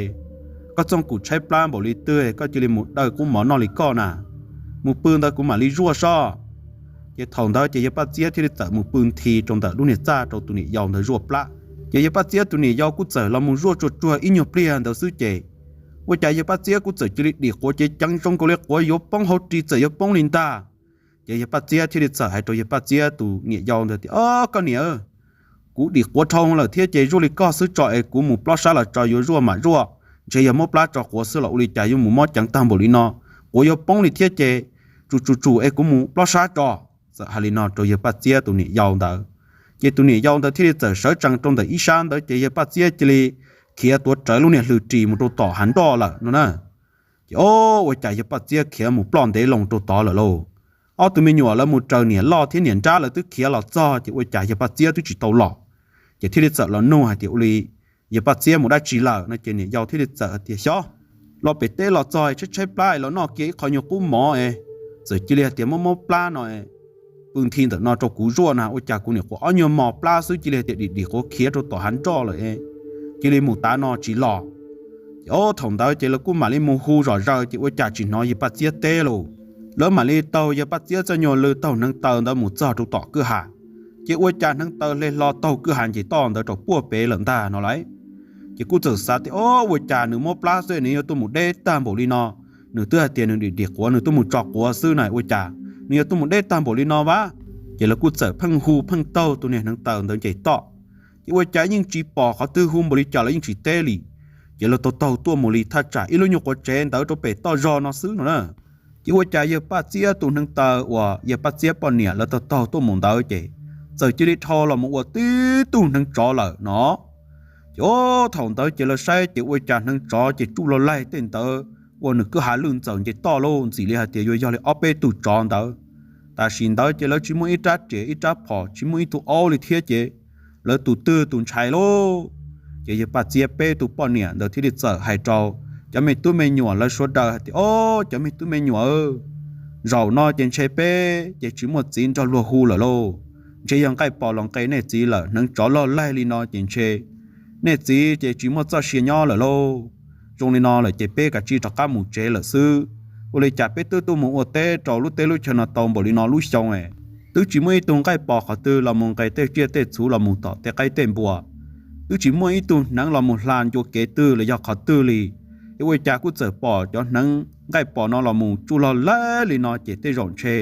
koj txooj kum tshaib plab npaum li twg koj cia li mus dawj qub mov noj li koj na? Mus pw ntawd kuv mam li zuaj sob. Ces thaum ntawd ces yawg Paj Txiab thiaj li txawm mus pw nthi rau ntawm lub niag txaj rau tus niam yau ntawd zuaj plab. Ces yawg Paj Txiab tus niam yau kuj txawm los mus zuaj tsuag tsuag ib nyuag pliag ntawd xwb ces ua cas yawg Paj Txiab kuj txawm cia li dim quav ceev ceev zoo nkaus li quav yuav poob hauv ris txawm yuav poob li ntag. Ces yawg Paj Txiab thiaj li txawm hais rau yawg Paj Txiab tus niam yau ntawd tias, O, koj niam, kuv dim quav dhau lawm thiab ces zuaj li koj xwb tso es kuv mus plob sab los tso yuav zuaj mam zuaj, ntshe yog mob plab tso quav xwb los ua li cas yuav mus mob ceev tag npaum li no, quav yuav poob li thiab ces tsum tsum tsum es kuv mus plob sab tso. Txawm hais li no rau yawg Paj Txiab tus niam yau ntawd. Ces tus niam yau ntawd thiaj li txawm sawv tsees rau ntawm ib sab ntawd ces yawg Paj Txiab cia li khiav tuav rawv lub niag hlwm ris mus rau tom hav nroj lawm no na. Ces o, ua cas yawg Paj Txiab khiav mus ploj ntev loo rau tod lawm lauj. Ob tug me nyuam lawv mus raws niam loj thiab niam nrab lawv twb khiav los txog ces ua cas yawg Paj Txiab twb tsis tau los. Ces thiaj li txawm los nug hais tias ua li yawg Paj Txiab mus dab tsi lawm no ces niam yau thiaj li txawm hais tias xyov, los pem teb los txog tshaib tshaib plab los noj kiag ib qho nyuag qub mov es txawm cia li hais tias mob mob plab no pw nthi ntawm no rau kuv zuaj na, ua cas kuv niam quav ob nyuag mos plab xwb cia li hais tias dim dim quav khiav rau tom hav nroj lawm es cia li mus tav no tsis los. Ces o, thaum ntawd ces lawv kuj mam li mus hu zom zaws ces ua cas tsis hnov yawg Paj Txiab teb lauj. Lawv mam li taug yawg Paj Txiab txoj nyuag lw taug hneev taw ntawd mus txog rau tom kwj ha, ces ua cas hneev taw hle hlo taug kwj ha nce toj ntawd rau puag pem lawm ntag no lauj. Ces kuj txawm xav tias o, ua cas nws mob plab xwb nws yuav tuaj mus deb tag npaum li no, nws twb hais tias nws dim dim quav nws tuaj mus tso quav xwb na, ua cas nws yuav tuaj mus deb tag npaum li no vas. Ces lawv kuj txawm pheej hu pheej taug tus niag hneev taw ntawd nce toj, ces ua cas yeej tsis pom qhov twg, hu npaum li cas los yeej tsis teb li. Ces lawv taug taug tuaj mus li thaj tsam ib lub nyuag quav tsev ntawd rau pem toj zog no xwb no na. Ces ua cas yawg Paj Txiab tus hneev taw uas yawg Paj Txiab poj niam lawv taug taug tuaj mus ntawd ces txawm cia li dhau los mus ua tib tug hneev tsov lawm no. Ces o, thaum ntawd ces lawv saib ces ua cas hneev tsov ces tsuj log laig tej ntawd uas nws kwj ha lwj ntxaws nce toj lauj, ntxim li hais tias yuav yog li ob peb tug tsov ntawd. Tam sim ntawd ces lawv tsis muaj ib rab riam ib rab phom tsis muaj ib tug aub li thiab ces lawv tus twg tus ntshai lauj. Ces yawg Paj Txiab peb tus poj niam ntawd thiaj li txawm hais rau cov me tub me nyuam lawv sawv daws hais tias o, cov me tub me nyuam, zaum no ces ntshe peb ces tsis muaj txiv nrog luag hu lawm lauj. Ntshe yog nqaij pom los nqe nej txiv lawm, hneev tsov log laig li no ces ntshe nej txiv ces tsis muaj txoj sia nyob lawm lauj. zoo li no lawm ces peb kav tsij rov qab mus tsev lawm xwb. Ua li cas peb twb tuaj mus ua teb rau lub teb lub chaw no tau npaum li no lub xyoo es twb tsis muaj ib tug nqaij pos qhov twg los mus nqes tej tsiaj tej txhu los mus tom tej qaib tej npua, twb tsis muaj ib tug hneev los mus hla ncua kev twg los yog qhov twg li. Es ua cas kuj txawm pom cov hneev nqaij pos no los mus tsuj log lawm li no ces tej zaum ntshe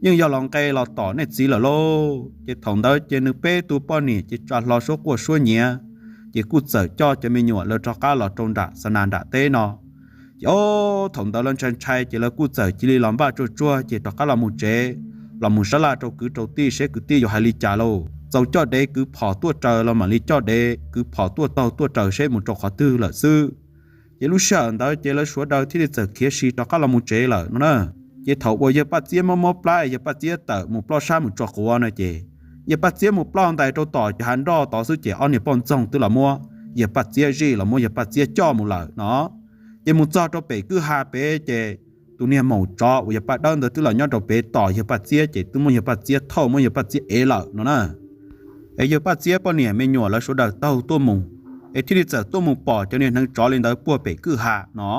yeej yog los nqes los tom nej txiv lawm lauj. Ces thaum ntawd ces nws peb tug poj niam ces tsa hlo suab quaj suab nyiav, ces kuj txawm coj cov me nyuam lawv rov qab los rau nram xa nas nram teb no. Ces ob thaum ntawd lawv ntshai ntshai ces lawv kuj txawm cia li los npaj tsuag tsuag ces rov qab los mus tsev, los mus sab laj rau kwv rau tij seb kwv tij yuav hais li cas lauj. Txaus coj dev kwv phom tuaj raws los mam li coj dev kwv phom tuaj taug tuaj raws seb mus rau qhov twg lawm xwb. Ces lub sij hawm ntawd ces lawv sawv daws thiaj li txawm khiav si rov qab los mus tsev lawm no na. Ces thaum uas yawg Paj Txiab mob mob plab es yawg Paj Txiab tawm mus ploj sab mus tso quav no ces yawg Paj Txiab mus ploj ntais rau tom cov hav nroj tod xwb ces ob niag poj ntxoog twb los muab yawg Paj Txiab zij los muab yawg Paj Txiab coj mus lawm no. Ces mus txog rau pem kwj ha pem ces tus niag maum tsov uas yawg Paj Dawb ntawd twb los nyob rau pem tos yawg Paj Txiab ces twb muab yawg Paj Txiab thauj muab yawg Paj Txiab ev lawm no na. Es yawg Paj Txiab poj niam me nyuam lawv sawv daws taug tuaj mus, es thiaj li txawm tuaj mus pom cov niag hneev tsov li ntawd puag pem kwj ha no.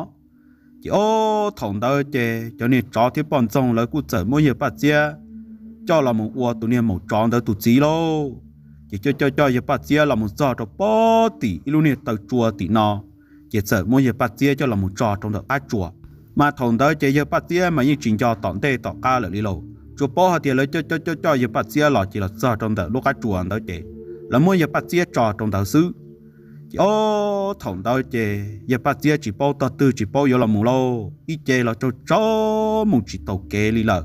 Ces ob thaum ntawd ces cov niag tsov thiab poj ntxoog lawv kuj txawm muab yawg Paj Txiab coj los mus ua tus niag maum tsov ntawd tus txiv lauj. Ces coj coj coj yawg Paj Txiab los mus txog rau pob tim ib lub niag taw tsua tim no, ces txawm muab yawg Paj Txiab coj los mus tso rau ntawm qab tsuas. Mas thaum ntawd ces yawg Paj Txiab mas yeej tsis nco tom ntej tom qab lawm li lauj, tsuas paub hais tias lawv coj coj coj coj yawg Paj Txiab los ces los txog rau ntawm lub qab tsuas ntawd ces lawv muab yawg Paj Txiab tso rau ntawd xwb. Ces ob thaum ntawd ces yawg Paj Txiab tsis paub tog twg tsis paub yuav los mus lauj, ib ce los tsaug tsaug mus tsis taus kev li lawm.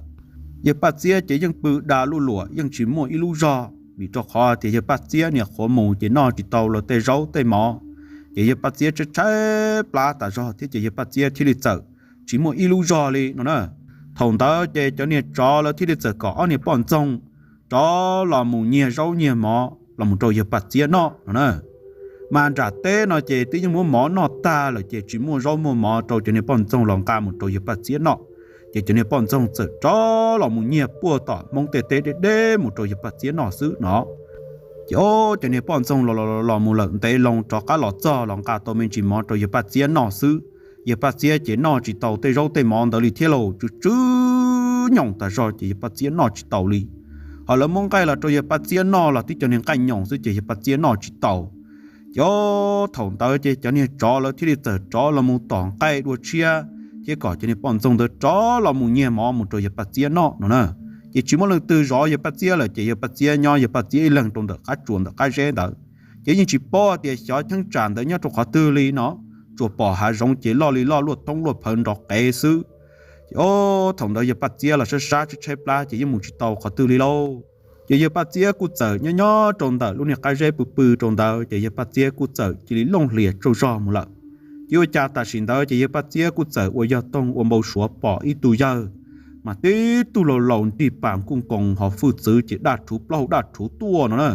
Yawg Paj Txiab ces yeej pw da luj luam yeej tsis muaj ib lub zog, vim rau qhov tias yawg Paj Txiab niam qhuav mus ces noj tsis tau luag tej zaub tej mov, ces yawg Paj Txiab tshaib tshaib plab tas zog thiab ces yawg Paj Txiab thiaj li txawm tsis muaj ib lub zog li no na. Thaum ntawd ces cov niag tsov lawv thiaj li txawm kom ob niag poj ntxoog rov los mus nyiag zaub nyiag mov los mus rau yawg Paj Txiab noj no na. Mas nram teb no ces twb yeej muab mov noj tag lawm ces tsis muaj zaub muaj mov rau cov niag poj ntxoog los nqa mus rau yawg Paj Txiab noj. Ces cov niag poj ntxoog txawm rov los mus nyiag puag tom Hmoob tej teb deb deb mus rau yawg Paj Txiab noj xwb no. Ces ob cov niag poj ntxoog los los los mus lawm ntev loo rov qab los txog los nqa tau me ntsis mov rau yawg Paj Txiab noj xwb. Yawg Paj Txiab ces noj tsis tau tej zaub tej mov ntawd li thiab lauj, tsw tsw nyoos tas zog ces yawg Paj Txiab noj tsis tau li. Ho lawv muab nqaij los rau yawg Paj Txiab noj los twb cov niag nqaij nyoos xwb ces yawg Paj Txiab noj tsis tau. Ces ob thaum ntawd ces cov niag tsov lawv thiaj li txawm rov los mus tom nqaij dua tshiab thiab kom cov niag poj ntxoog ntawd rov los mus nyiag mov mus rau yawg Paj Txiab noj no na. Ces tsis muaj leej twg zov yawg Paj Txiab lawm ces yawg Paj Txiab nyob yawg Paj Txiab ib leeg rau ntawm qab tsuas ntawm qab zeb ntawd. Ces yeej tsis paub tias xyov cheeb tsam ntawd nyob rau qhov twg li no, tsuas pom hav zoov ces loj li loj luaj thoob luaj phawv nrov qev xwb. Ces ob thaum ntawd yawg Paj Txiab los sab sab tshaib tshaib plab ces yeej mus tsis tau qhov twg li lauj. Ces yawg Paj Txiab kuj txawm nyob nyob rau ntawm lub niag qab zeb pw pw rau ntawd ces yawg Paj Txiab kuj txawm cia li looj hlias tsaug zog mus lawm. Ces ua cas tam sim ntawd ces yawg Paj Txiab kuj txawm ua yog toog ua npau suav pom ib tug yawg mas tib tug laus laus nrig pas nkuj nkoos ho hwj txwv ces daj rhuv plaub hau daj rhuv tuaj no na.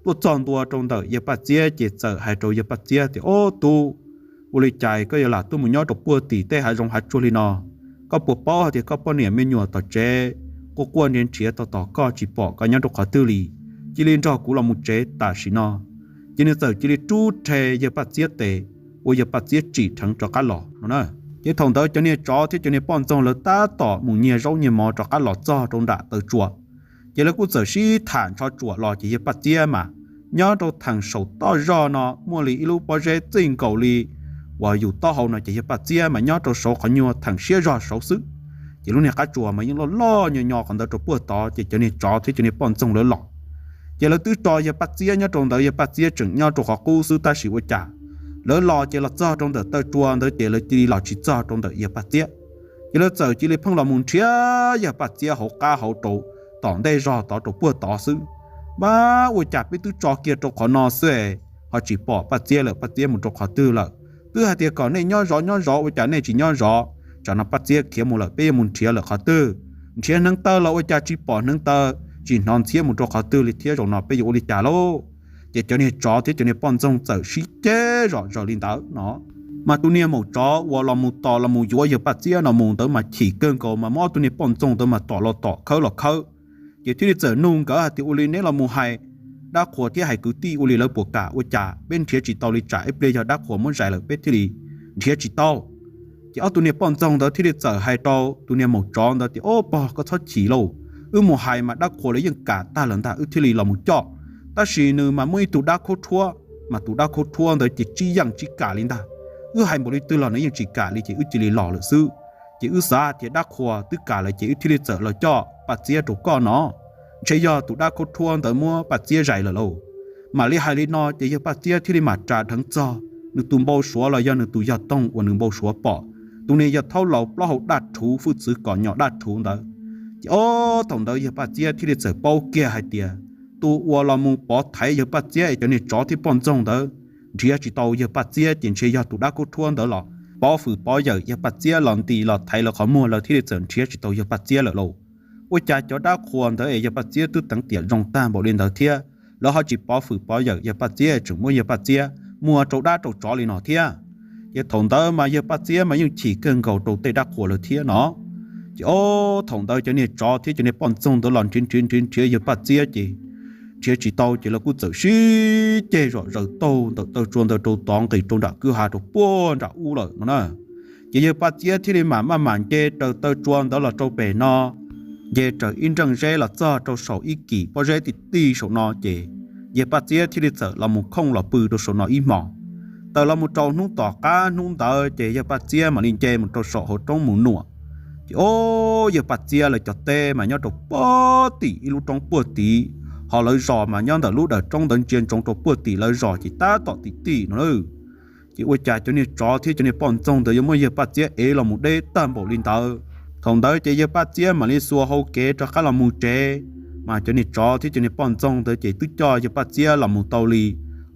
Tuaj txog ntua rau ntawm yawg Paj Txiab ces txawm hais rau yawg Paj Txiab tias, Ob tub, ua li cas koj yuav lam tuaj mus nyob rau puag tim tej hav zoov hav tsuag li no? Koj puas paub hais tias koj poj niam me nyuam tom tsev quaj quaj nrhiav nrhiav tos tos koj tsis pom koj nyob rau qhov twg li? Cia li nrog kuv los mus tsev tam sim no. Ces nws txawm cia li rub rhe yawg Paj Txiab tes, ua yawg Paj Txiab tsim dheev rov qab los no na. Ces thaum ntawd cov niag tsov thiab cov niag poj ntxoog lawv tab tom mus nyiag zaub nyiag mov rov qab los txog rau nram taw tsua. Ces lawv kuj txawm sib tham ntsho tsuam los ces yawg Paj Txiab mas nyob rau theem saum toj zog no muaj li ib lub pob zeb txij nkaus li uas yus taub hau no ces yawg Paj Txiab mas nyob rau saud qhov nyuag theem siab zog saud xwb. Ces lub niag qab tsuas mas yeej loj loj nyo nyo qhov ntawd rau puag tod ces cov niag tsov thiab cov niag poj ntxoog lawv los. Ces lawv twb tso yawg Paj Txiab nyob rau ntawd, yawg Paj Txiab tseem nyob rau qhov qub xwb tab sis ua cas lawv los ces los txog rau ntawm taw tsua ntawd ces lawv cia li los tsis txog rau ntawm yawg Paj Txiab. Ces lawv txawm cia li pheej los mus nrhiav yawg Paj Txiab hauv qab hauv rau tom ntej zog tod rau puag tod xwb. Mas ua cas peb twb tso kiag rau qhov no xwb es ho tsis pom Paj Txiab lawm, Paj Txiab mus rau qhov twg lawm? Twb hais tias kom nej nyob zov nyob zov ua cas nej tsis nyob zov? Tsam no Paj Txiab khiav mus lawm peb yuav mus nrhiav lawm qhov twg? Nrhiav hneev taw los ua cas tsis pom hneev taw, tsis hnov ntxhiab mus rau qhov twg li thiab, zaum no peb yuav ua li cas lauj? Ces cov niag tsov thiab cov niag poj ntxoog txawm sib ceg zom zaws li ntawd no. Mas tus niag maum tsov uas los mus tos los mus yuav yawg Paj Txiab no mus ntawd mas chim kawg nkaus mas muab ob tug niag poj ntxoog ntawd mas tom los tom khawb los khawb. Ces thiaj li txawm nug nkawd hais tias, Ua li neb los mus hais dab qhuas thiab hais kwv tij ua li lawv puas kam? Ua cas peb nrhiav tsis tau li, tsam ib pliag yog dab qhuas muab zais lawm peb thiaj li nrhiav tsis tau. Ces ob tug niag poj ntxoog ntawd thiaj li txawm hais rau tus niag maum tsov ntawd tias, Ob pog, koj txhob chim lauj, wb mus hais mas dab qhuas lawv yeej kam tag lawm ntag, wb thiaj li los mus coj. Tab sis nws mas muaj ib tug dab khaub rhuab, mas tus dab khaub rhuab ntawd ces tsis yeej tsis kam li ntag. Wb hais npaum li twg los nws yeej tsis kam li, ces wb cia li los lawm xwb. Ces wb xav tias dab qhuas twb kam lawm ces wb thiaj li txawm los coj Paj Txiab rau koj no. Ntshe yog tus dab khaub rhuab ntawd muab Paj Txiab zais lawm lauj. Mam li hais li no ces yawg Paj Txiab thiaj li mam ras dheev txog nws tus npau suav los yog nws tus yog toog uas nws npau suav pom tus niag yawg thaub laus plaub hau daj rhuv, hwj txwv kom nyom daj rhuv ntawd. Ces ob thaum ntawd yawg Paj Txiab thiaj li txawm paub kiag hais tias tus uas los mus pov thaiv yawg Paj Txiab es cov niag tsov thiab poj ntxoog ntawd nrhiav tsis tau yawg Paj Txiab ces ntshe yog tus dab khaub rhuab ntawd los pov fwm pov yawm yawg Paj Txiab los nti los thaiv lawv qhov muag, lawv thiaj li txawm nrhiav tsis tau yawg Paj Txiab lawm lauj. Ua cas cov dab qhuas ntawd es yawg Paj Txiab twb teev tiam zoo tag npaum li ntawd thiab lawv ho tsis pov fwm pov yawm yawg Paj Txiab, tseem muab yawg Paj Txiab muag rau dab rau tsov li no thiab. Ces thaum ntawd mas yawg Paj Txiab mas yeej chim kawg nkaus rau tej dab qhuas lawm thiab no. Ces ob thaum ntawd cov niag tsov thiab cov niag poj ntxoog ntawd los nrhiav nrhiav nrhiav nrhiav yawg Paj Txiab ces nrhiav tsis tau ces lawv kuj txawm sib ceg zom zaws taug ntawm taw tsua ntawd rau tod nqis rau nram kwj ha rau puag nram ub lawm no na. Ces yawg Paj Txiab thiaj li mam maj mam nce raws taw tsua ntawd los rau pem no, nce raws ib nreej zeb los txog rau saum ib kim pob zeb ti ti saum no ces yawg Paj Txiab thiaj li txawm los mus khooj los pw rau saum no ib hmos. Tawm los mus rau hnub tom qab hnub ntawd ces yawg Paj Txiab mam li nce mus rau saum hauv roob mus nuam. Ces ob yawg Paj Txiab lawv cov teb mas nyob rau puag tim ib lub roob puag tid, ho lawv zos mas nyob ntawm lub dawm roob ntawd ntsia ntsoov rau puag tim lawv zos ces tab tom tim tim no lawm. Ces ua cas cov niag tsov thiab cov niag poj ntxoog ntawd yuav muab yawg Paj Txiab ev los mus deb tag npaum li ntawd. Thaum ntawd ces yawg Paj Txiab mam li xuas hau kev rov qab los mus tsev, mas cov niag tsov thiab cov niag poj ntxoog ntawd ces twb coj yawg Paj Txiab los mus tau li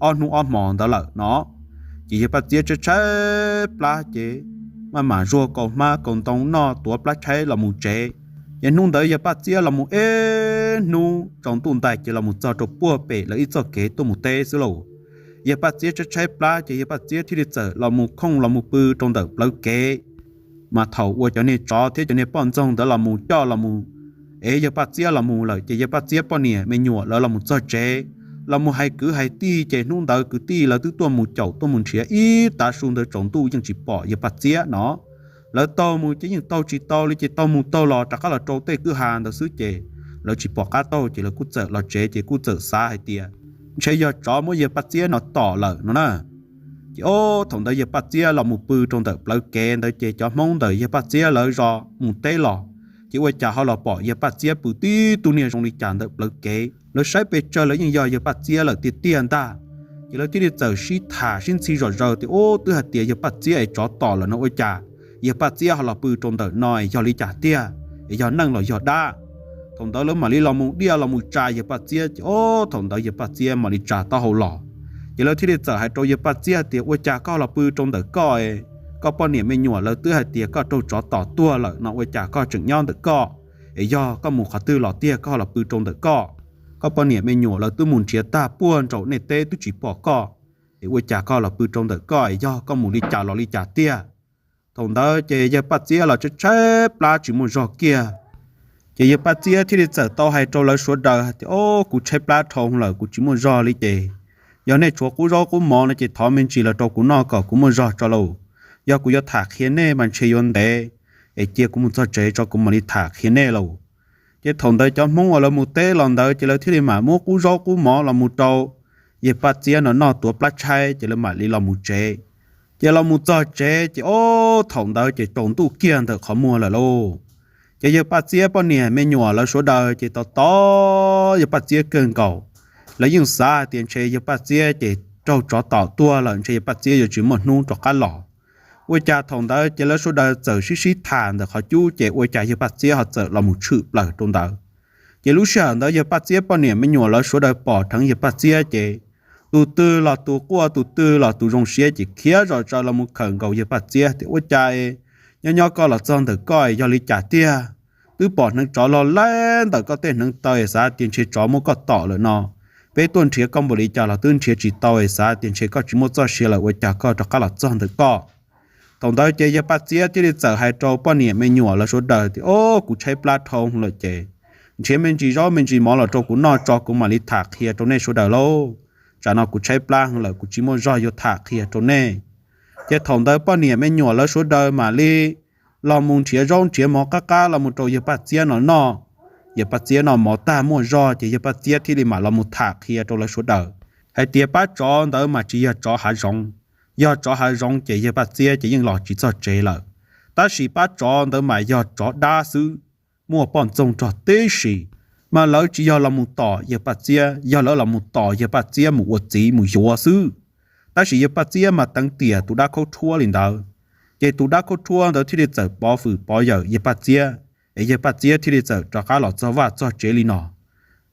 ob hnub ob hmos ntawd lawm no. Ces yawg Paj Txiab tshaib tshaib plab ces maj mam zuag kaus hmab kaus ntoo noj tuav plab tshaib los mus tsev. Ces hnub ntawd yawg Paj Txiab los mus ib hnub tsaus ntuj ntais ces los mus txog rau puag pem lawv ib txoj kev tuaj mus teb xwb lauj. Yawg Paj Txiab tshaib tshaib plab ces yawg Paj Txiab thiaj li txawm los mus khooj los mus pw rau ntawm plawv kev. Mas thaum uas cov niag tsov thiab cov niag poj ntxoog ntawd los mus coj los mus ev yawg Paj Txiab los mus lawm ces yawg Paj Txiab poj niam me nyuam lawv los mus txog tsev, los mus hais kwv hais tij ces hnub ntawd kwv tij lawv twb tuaj mus caum tuaj mus nrhiav ib tav su ntawd tsaus ntuj yeej tsis pom yawg Paj Txiab no. Lawv taug mus ces yeej taug tsis tau li ces taug mus taug los rov qab los rau tej kwj ha ntawd xwb ces lawv tsis pom qab taug ces lawv kuj txawm los tsev ces kuj txawm xav hais tias ntshe yog tsov muab yawg Paj Txiab no tom lawm no na. Ces ob thaum ntawd yawg Paj Txiab los mus pw rau ntawm plawv kev ntawd ces cov Hmoob ntawm yawg Paj Txiab lawv zos mus teb los, ces ua cas ho los pom yawg Paj Txiab pw tib tug niag zoo li cas ntawm plawv kev. Lawv saib pes tsawg lawv yeej yog yawg Paj Txiab lawm tiag tiag ntag. Ces lawv thiaj li txawm sib tham sib ntxhi zom zaws tias, Ub, twb hais tias yawg Paj Txiab es tsov tom lawm no ua cas yawg Paj Txiab ho los pw rau ntawm no es yog li cas tiag, es yog neeg los yog dab? Thaum ntawd lawv mam li los mus diaj los mus tsa yawg Paj Txiab ces ob thaum ntawd yawg Paj Txiab mam li tsa taub hau los. Ces lawv thiaj li txawm hais rau yawg Paj Txiab tias, Ua cas koj los pw rau ntawm koj? Koj poj niam me nyuam lawv twb hais tias koj raug tsov tom tuag lawm no ua cas koj tseem nyob ntawm koj? Es yog koj mus qhov twg los tiag koj los pw rau ntawm koj? Koj poj niam me nyuam lawv twb mus nrhiav tag puag nraum nej teb twb tsis pom koj, es ua cas koj los pw rau ntawm koj? Es yog koj mus li cas los li cas tiag? Thaum ntawd ces yawg Paj Txiab los tshaib tshaib plab tsis muaj zog kiag. Ces yawg Paj Txiab thiaj li txawm tau hais rau lawv sawv daws tias, Ob, kuv tshaib plab dhau lawm, kuv tsis muaj zog li ces yog nej tshuav qub zaub qub mov no ces thov me ntsis los rau kuv noj kom kuv muaj zog tso lauj. Yog kuv yuav tham qhia nej mas ntshe yuav ntev, es cia kuv mus txog tsev tso kuv mam li tham qhia nej lauj. Ces thaum ntawd cov Hmoob uas lawv mus teb los ntawd ces lawv thiaj li mam muab qub zaub qub mov los mus rau yawg Paj Txiab no noj tuav plab tshaib ces lawv mam li los mus tsev. Ces los mus txog tsev ces ob thaum ntawd ces tsaus ntuj kiag ntawm qhov muag lawm lauj. Ces yawg Paj Txiab poj niam me nyuam lawv sawv daws ces tos tos yawg Paj Txiab kawg nkaus. Lawv yeej xav hais tias ntshe yawg Paj Txiab ces raug tsov tom tuag lawm, ntshe yawg Paj Txiab yuav tsis muaj hnub rov qab los. Ua cas thaum ntawd ces lawv sawv daws txawm sib sib tham ntawm qhov cub ces ua cas yawg Paj Txiab ho txawm los mus tshwm plaws rau ntawd. Ces lub sij hawm ntawd yawg Paj Txiab poj niam me nyuam lawv sawv daws pom dheev yawg Paj Txiab ces tus twg los tus quaj tus twg los tus zoo siab ces khiav zom zaws los mus khawm nkaus yawg Paj Txiab tias, Ua cas nyob nyob koj los txog ntawm koj yog li cas tiag? Twb pom hneev tsov log laib ntawm koj tej hneev taw es xav tias ntshe tsov muab koj tom lawm no. Peb tuaj nrhiav koj npaum li cas los twb nrhiav tsis tau es xav tias ntshe koj tsis muaj txoj sia lawm ua cas koj rov qab los txog ntawm koj. Thaum ntawd ces yawg Paj Txiab thiaj li txawm hais rau poj niam me nyuam lawv sawv daws tias, Ob, kuv tshaib plab dhau lawm ces nrhiav me ntsis zaub me ntsis mov los rau kuv noj tso kuv mam li tham qhia rau nej sawv daws lauj. Tsam no kuv tshaib plab heev lawm kuv tsis muaj zog yuav tham qhia rau nej. Ces thaum ntawd poj niam me nyuam lawv sawv daws mam li los mus nrhiav zaub nrhiav mov qab qab los mus rau yawg Paj Txiab no noj. Yawg Paj Txiab noj mov tag muaj zog ces yawg Paj Txiab thiaj li mam los mus tham qhia rau lawv sawv daws hais tias pab tsov ntawd mas tsis yog tsov hav zoov. Yog tsov hav zoov ces yawg Paj Txiab ces yeej los tsis txog tsev lawm. Tab sis pab tsov ntawd mas yog tsov dab xwb, muaj poj ntxoog rog tib si, mas lawv tsis yog los mus tom yawg Paj Txiab, yog lawv los mus tom yawg Paj Txiab mus ua txiv mus yuav xwb. Tab sis yawg Paj Txiab mas teev tiam tus dab khaub rhuab li ntawd, ces tus dab khaub rhuab ntawd thiaj li txawm pov fwm pov yawm yawg Paj Txiab, es yawg Paj Txiab thiaj li txawm rov qab los txog vaj txog tsev li no.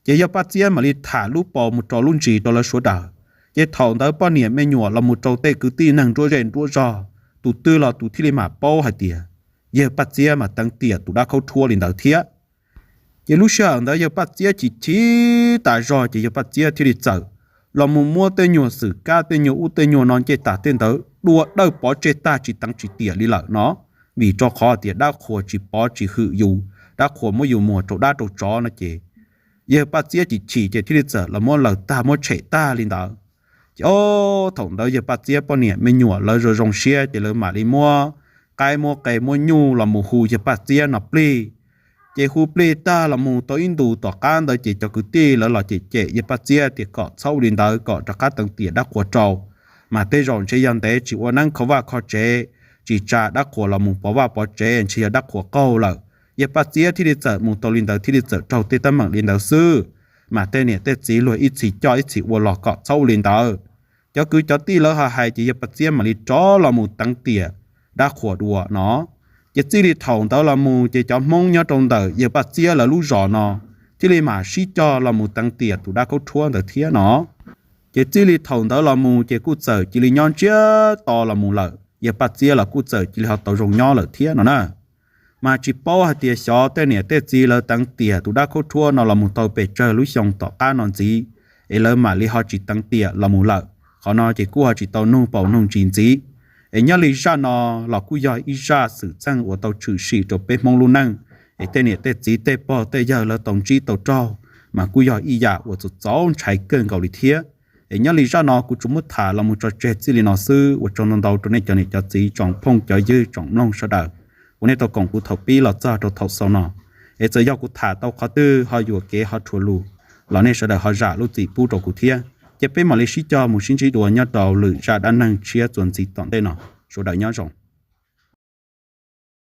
Ces yawg Paj Txiab mam li tham lub paus mus rau lub ntsis rau lawv sawv daws. Ces thaum ntawd poj niam me nyuam los mus rau tej kwv tij neeg nruab zej nruab zog, tus twg los tus thiaj li mam paub hais tias yawg Paj Txiab mas teev tiam tus dab khaub rhuab li ntawd thiab. Ces lub sij hawm ntawd yawg Paj Txiab chim chim tas zog ces yawg Paj Txiab thiaj li txawm los mus muab tej nyuag xwm kab tej nyuag ub tej nyuag no ncej tas tej ntawd dua dawj pov tseg tag tsis teev tsis tiam li lawm no, vim rau qhov tias dab qhuas tsis pov tsis hwm yus, dab qhuas muab yus muag rau dab rau tsov no ces yawg Paj Txiab chim chim ces thiaj li txawm los muab laws tag muab tshem tag li ntawd. Ces o, thaum ntawd yawg Paj Txiab poj niam me nyuam lawv zoo zoo siab ces lawv mam li muab qaib muab qe muab nyuj los mus hu yawg Paj Txiab no plig. Ces hu plig tag los mus tau ib ntus tom qab ntawd ces cov kwv tij lawv los cem cem yawg Paj Txiab tias kom txhob ua li ntawd kom rov qab teev tiam dab qhuas rau, mas tej zaum ntshe yog ntev tsis ua neeb kho vaj kho tsev, tsis tsa dab qhuas los mus pov vaj pov tsev ntshe yog dab qhuas qaug lawm. Yawg Paj Txiab thiaj li txawm mus tau li ntawd thiaj li txawm raug tej teeb meem li ntawd xwb. Mas tej niam tej txiv luag ib txhis coj ib txhis ua los kom txhob ua li ntawd. Cov kwv cov tij lawv ho hais ces yawg Paj Txiab mam li rov los mus teev tiam dab qhuas dua no. Ces txij li thaum ntawd los mus ces cov Hmoob nyob rau ntawm yawg Paj Txiab lawv lub zos no thiaj li mam sib cog los mus teev tiam tus dab khaub rhuab ntawd thiab no. Ces txij li thaum ntawd los mus ces kuj txawm cia li nyob ntsiag to los mus lawm, yawg Paj Txiab los kuj txawm cia li ho tau zoo nyob lawm thiab no na. Mas tsis paub hais tias xyov tej niam tej txiv lawv teev tiam tus dab khaub rhuab no los mus tau pes tsawg lub xyoo tom qab no ntxiv, es lawv mam li ho tsis teev tiam los mus lawm. Qhov no ces kuj ho tsis tau nug paus nug ntsis ntxiv. Es nyob li zaj no los kuj yog ib zaj xwm txheej uas tau tshwm sim rau peb Hmoob lub neej, es tej niam tej txiv tej pog tej yawg lawv tau ntsib tau raug, mas kuj yog ib yam uas txaus txaus ntshai kawg nkaus li thiab. Es nyob li zaj no kuv tsuas muab tham los mus tso tseg txij li no xwb, ua tsaug ntau ntau rau nej cov niam cov txiv tsoom phooj cov ywg tsoom mloog sawv daws uas nej tau koom kuv thaum pib los txog rau thaum xaus no. Es txawm yog kuv tham tau qhov twg ho yuam kev ho rhuav lus los nej sawv daws ho zam lub txim pub rau kuv thiab. Ces peb mam li sib cog mus sib ntsib dua nyob rau lwm zaj dab neeg tshiab txuas ntxiv tom ntej no. Sawv daws nyob zoo.